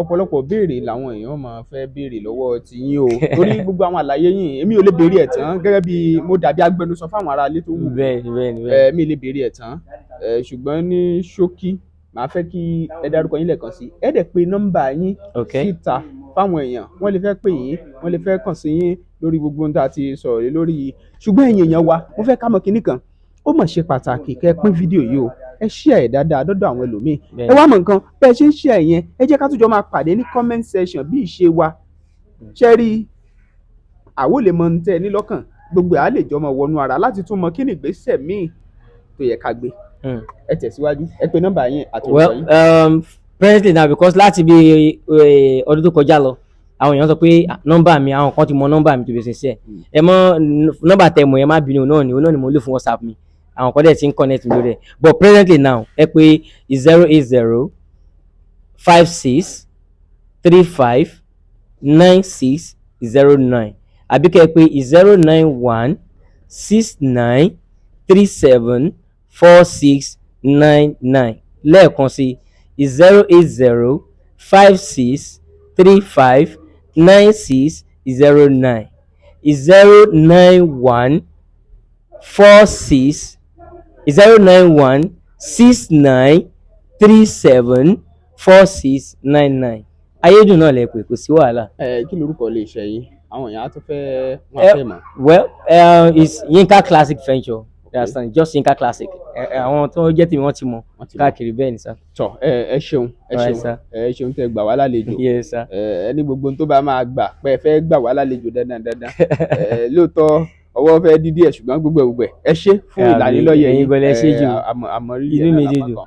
ọ̀pọ̀lọpọ̀ béèrè làwọn èèyàn máa fẹ́ béèrè lọ́wọ́ tiyín o, torí gbogbo àwọn àlàyé yín, èmi ò lè béèrè ẹ̀ tán, gẹ́gẹ́ bí mo dàbí agbẹnusọ fáwọn ará ilé tó wù mí. Bẹ́ẹ̀ni, bẹ́ẹ̀ni, bẹ́ẹ̀ni. Mi lè béèrè ẹ̀ tán, ṣùgbọ́n ní ṣókí, màá fẹ́ kí ẹ dárúkọ yín lẹ́ẹ̀kan sí, ẹ dẹ̀ pé nọ́mbà yín síta fáwọn èèyàn. Wọ́n lè fẹ́ pè yín, wọ́n lè fẹ́ kàn sí yín lórí gbogbo ohun tá a ti sọ̀rọ̀ lé lórí yìí. Ṣùgbọ́n ẹ̀yin èèyàn wa, mo fẹ́ ká mọ̀ kinní kan, ó mọ̀ ṣe pàtàkì kẹ́ ẹ pín fídíò yìí o, ẹ share ẹ̀ dáadáa dọ́dọ̀ àwọn ẹlòmíì. Ẹ wá mọ̀ nǹkan bẹ́ẹ̀ ṣe ń share yẹn, ẹ jẹ́ ká tún jọ máa pàdé ní comment section bí ìṣe wa ṣe rí. Àwo lè mọ ohun tẹ́ ẹ ní lọ́kàn, gbogbo ẹ̀ á lè jọ mọ wọnú ara láti tún mọ kí ni ìgbésẹ̀ míì tó yẹ ká gbé. Ẹ tẹ̀síwájú, ẹ pe nọ́mbà yín àti orúkọ Well, yín. Presently now, because láti bí ọdún tó kọjá lọ, àwọn èèyàn sọ pé, ah, nọ́mbà mi, àwọn kan ti mọ nọ́mbà mi, to be sincere. Ẹ mọ nọ́mbà tẹ mọ̀, ẹ má bínú, náà ni òun náà ni mo lò fún WhatsApp mi. Àwọn kan dẹ̀ ti ń connect mi lórí ẹ̀, but presently now, ẹ pé 08056359609, àbí kẹ́ ẹ pé 09169374699. Lẹ́ẹ̀kan sí, 08056359609, 09146 09169374699. Ayédùn náà lẹ pè, kò sí wàhálà. Ẹ kí lorúkọ ilé iṣẹ́ yín? Àwọn èèyàn á tún fẹ́ wọ́n á fẹ́ mọ̀. Well, it's Yinka Classic Venture. You understand? Just Yinka Classic. Àwọn tó jẹ́ tèmi, wọ́n ti mọ̀ Wọ́n ti mọ̀. káàkiri. Bẹ́ẹ̀ ni sir. Tọ, ẹ ṣeun, ẹ Alright, ṣeun. sir. Ẹ ṣeun tẹ́ gbà wá lálejò. Yes sir. Ẹ ní gbogbo ohun tó bá máa gbà pé ẹ fẹ́ gbà wá lálejò dandan dandan, ẹ lóòótọ́ ọwọ́ fẹ́ dídí ẹ̀, ṣùgbọ́n gbogbo ẹ̀ gbogbo ẹ̀, ẹ ṣé fún Àmín. ìlanilọ́yẹ̀ Ẹ̀yin yìí. gan lẹ ṣé jù. Àmọ́ rírì Inú ẹ̀ mi náà dùn. lápá kan.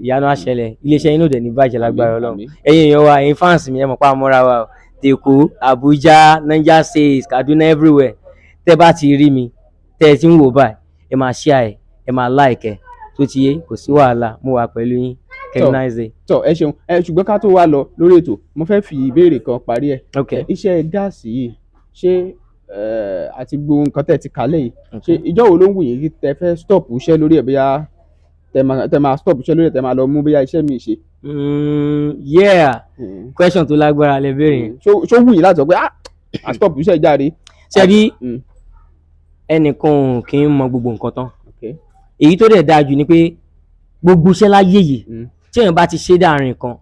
Ìyanu á ṣẹlẹ̀, iléeṣẹ́ yín ò dẹ̀ ní bàjẹ́ lágbára Àmín, Ọlọ́run. àmín. Ẹ̀yin èèyàn wa, ẹ̀yin fans mi, ẹ mọ̀ pa àmọ́ra wa o. Tèkó, Abuja, Niger State, Kaduna, everywhere tẹ́ bá ti rí mi, tẹ́ ẹ ti ń wò báyìí, ẹ máa share ẹ, ẹ máa like ẹ, tó ti yé, kò sí wàhálà, mo wà pẹ̀lú yín. Have a nice day. Tọ, ẹ ṣeun. Ẹ ṣùgbọ́n ká tó wá lọ lórí ètò, mo fẹ́ fi ìbéèrè kan parí ẹ̀. Okay. Iṣẹ́ gáàsì yìí, ṣé àti gbogbo nǹkan tẹ́ ti kálẹ̀ yìí, ṣé ìjọ́ wo ló ń wù yín kí tẹ́ fẹ́ stop iṣẹ́ lórí ẹ̀, bóyá tẹ́ máa stop iṣẹ́ lórí ẹ̀, tẹ́ máa lọ mú bóyá iṣẹ́ mi ṣe? Yeah, question tó lágbára lẹ béèrè yẹn. Ṣó wù yín láti sọ pé, ah, a stop iṣẹ́ jáde? Ṣé rí, ẹnìkan ò kì í mọ gbogbo nǹkan tán. Èyí tó dẹ̀ dáa jù ni pé gbogbo iṣẹ́ láyé yìí, tí èèyàn bá ti ṣe dáàrin kan,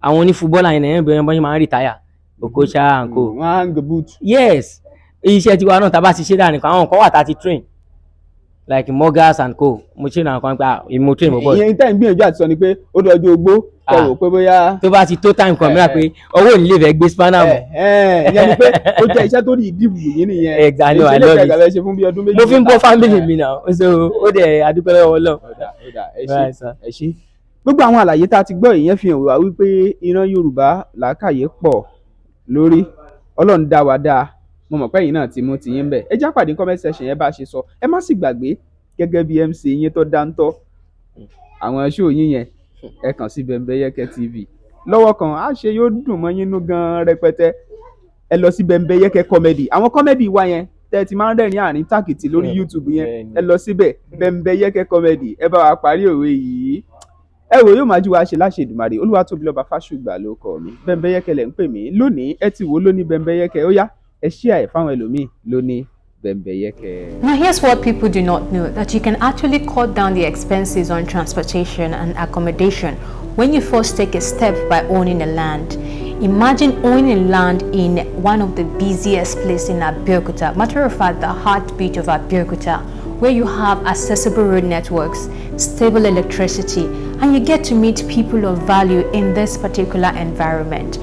àwọn onífúbọ́ọ̀lù yẹn náà bẹ̀rẹ̀ bọ́n ṣe máa ń retire, Okocha and co. Wọ́n á hang boot. Yes, iṣẹ́ tiwa náà, tá a bá ti ṣe dáàrin kan, àwọn kan wà tá a ti train. Like Mogas and co, mo train àwọn kan pé, ah, mo train bọ̀bọ̀. Ìyẹn tẹ́ ń gbìyànjú àti sọ ni pé ó dọjú ogbó ẹ Ah. wò pé bóyá. Tó bá ti tó time kan mìíràn pé ọwọ́ ò ní lè fẹ́ gbé spanner mọ́. Ìyẹn ni pé ó jẹ́ iṣẹ́ tó rí ìdìbò yìí nìyẹn. Exactly, Ìṣe I lè love fẹ́ it. gàbẹ́ ṣe fún bí ọdún 2. Mo fi ń bọ́ family mi náà, so ó dẹ̀ adúpẹ́ lọ́wọ́ Ọlọ́run. Ọ̀dà ọ̀dà, ẹ ṣé. Right, sir. Ẹ ṣé. Gbogbo àwọn àlàyé tá a ti gbọ́, ìyẹn fi hàn wá wípé ìran Yorùbá làákàyè pọ̀ lórí. Ọlọ́run dá wa dáa. Mo mọ̀ pé ẹ̀yin náà ti mú tiyín bẹ̀. Ẹ já pàdé comment section yẹn bá a ṣe sọ. Ẹ má sì gbàgbé, gẹ́gẹ́ bí MC yín tó dáńtọ́, àwọn show yín yẹn, ẹ kàn sí Bembeyeke TV lọ́wọ́ kan á ṣe, yóò dùn mọ́ yín nú gan-an rẹpẹtẹ. Ẹ lọ sí Bembeyeke Comedy, àwọn comedy wa yẹn tẹ́ ẹ ti máa ń rẹ́rìn àárín tàkìtì lórí YouTube yẹn. Ẹ lọ síbẹ̀, Bembeyeke Comedy. Ẹ bá wa parí òwe yìí. Ẹ wò, yóò máa jú wa ṣe láṣẹ Èdùmàrè. Olúwatóbilọ́ba Fásùgbà ló kọ mi, Bembeyeke lẹ̀ ń pè mí lónìí. Ẹ ti wò ó lóní Bembeyeke, ó yá, ẹ share ẹ̀ fáwọn ẹlòmíì lóní Bembeyeke. Now, here's what people do not know: that you can actually cut down the expenses on transportation and accommodation when you first take a step by owning a land. Imagine owning land in one of the busiest places in Abeokuta, matter of fact, the heartbeat of Abeokuta, where you have accessible road networks, stable electricity, and you get to meet people of value in this particular environment.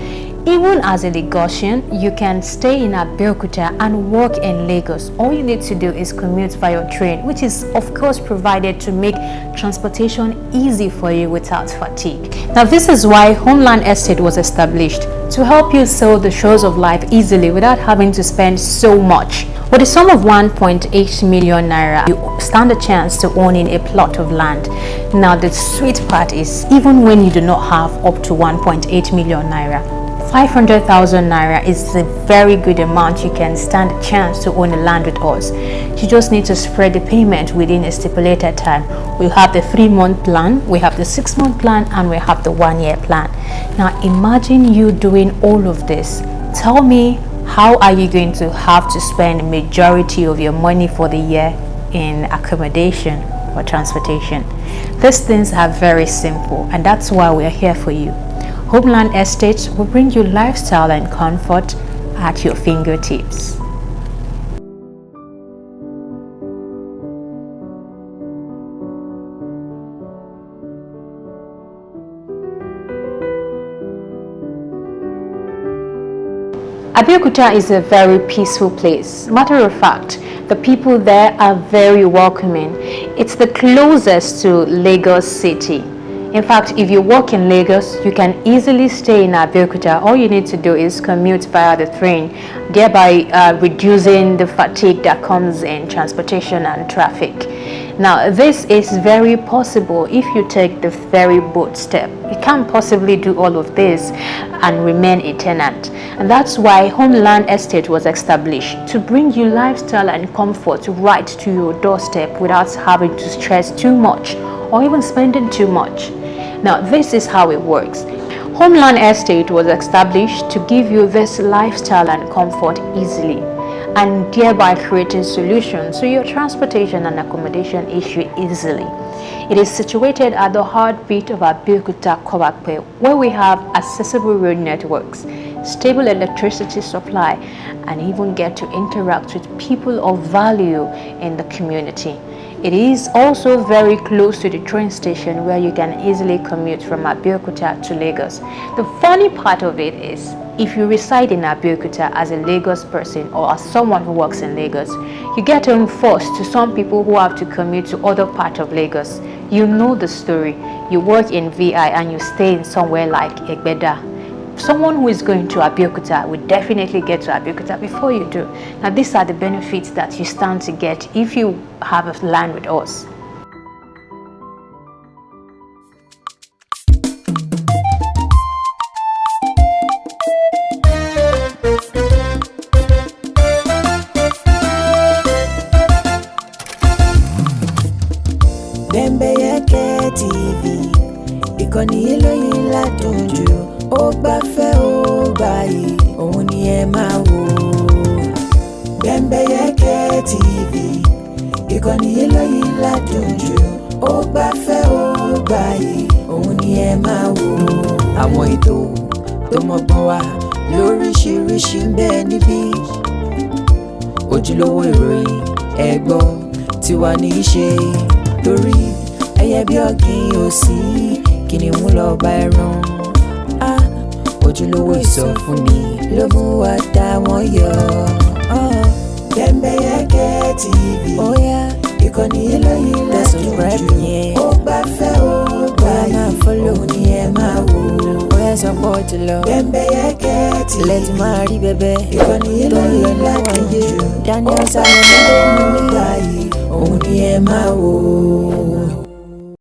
Even as a Lagosian, you can stay in Abeokuta and work in Lagos. All you need to do is commute via train, which is of course provided to make transportation easy for you without fatigue. Now, this is why Homeland Estate was established, to help you sail the shores of life easily without having to spend so much. With a sum of 1.8 million naira, you stand a chance to owning a plot of land. Now, the sweet part is, even when you do not have up to 1.8 million naira, 500,000 naira is a very good amount. You can stand a chance to own a land with us. You just need to spread the payment within a stipulated time. We have the 3-month plan, we have the 6-month plan, and we have the 1-year plan. Now, imagine you doing all of this. Tell me, how are you going to have to spend majority of your money for the year in accommodation or transportation? These things are very simple, and that's why we are here for you. Homeland Estates will bring you lifestyle and comfort at your fingertips. Abeokuta is a very peaceful place. Matter of fact, the people there are very welcoming. It's the closest to Lagos City. In fact, if you work in Lagos, you can easily stay in Abeokuta. All you need to do is commute via the train, thereby reducing the fatigue that comes in transportation and traffic. Now, this is very possible if you take the very bold step. You can't possibly do all of this and remain a tenant. And that's why Homeland Estate was established, to bring you lifestyle and comfort right to your doorstep without having to stress too much or even spending too much. Now, this is how it works. Homeland Estate was established to give you this lifestyle and comfort easily, and thereby creating solutions to your transportation and accommodation issue easily. It is situated at the heartbeat of Abeokuta, Kobape, where we have accessible road networks, stable electricity supply, and even get to interact with people of value in the community. It is also very close to the train station, where you can easily commute from Abeokuta to Lagos. The funny part of it is, if you reside in Abeokuta as a Lagos person or as someone who works in Lagos, you get home first to some people who have to commute to other parts of Lagos. You know the story. You work in VI and you stay in somewhere like Egbeda. Someone who is going to Abeokuta will definitely get to Abeokuta before you do. Now, these are the benefits that you stand to get if you have a land with us. Bembeyeke TV, ìkànnì eléyìí ládùn jù, ó gbafẹ́, ó gbààyè, òun ni ẹ máa wò. Bembeyeke TV, ìkànnì eléyìí ládùn jù, ó gbafẹ́, ó gbààyè, òun ni ẹ máa wò. Àwọn ètò tó mọ́gbọ́n wá lóríṣiríṣi ń bẹ níbí, ojúlówó ìròyìn, ẹ gbọ́. Tiwa ní í ṣe torí ẹyẹ bí ọ̀gìn ò sí, kìnìún lọ́ba ẹran. Ah, ojúlówó ìsọfúnni ló mú wa dá wọn yọ. Bembeyeke TV. Ó yá, ìkànnì eléyìí ládùn jù, ó gbafẹ́, ó gbààyè, òun ni ẹ máa wò. Ó yá, sọ pé ó ti lọ. Bembeyeke TV. Lẹ́tí máa rí bẹ́bẹ́ ìkànnì eléyìí ládùn jù, Daniel Salomon ló mú mi gbààyè, òun ni ẹ máa wò.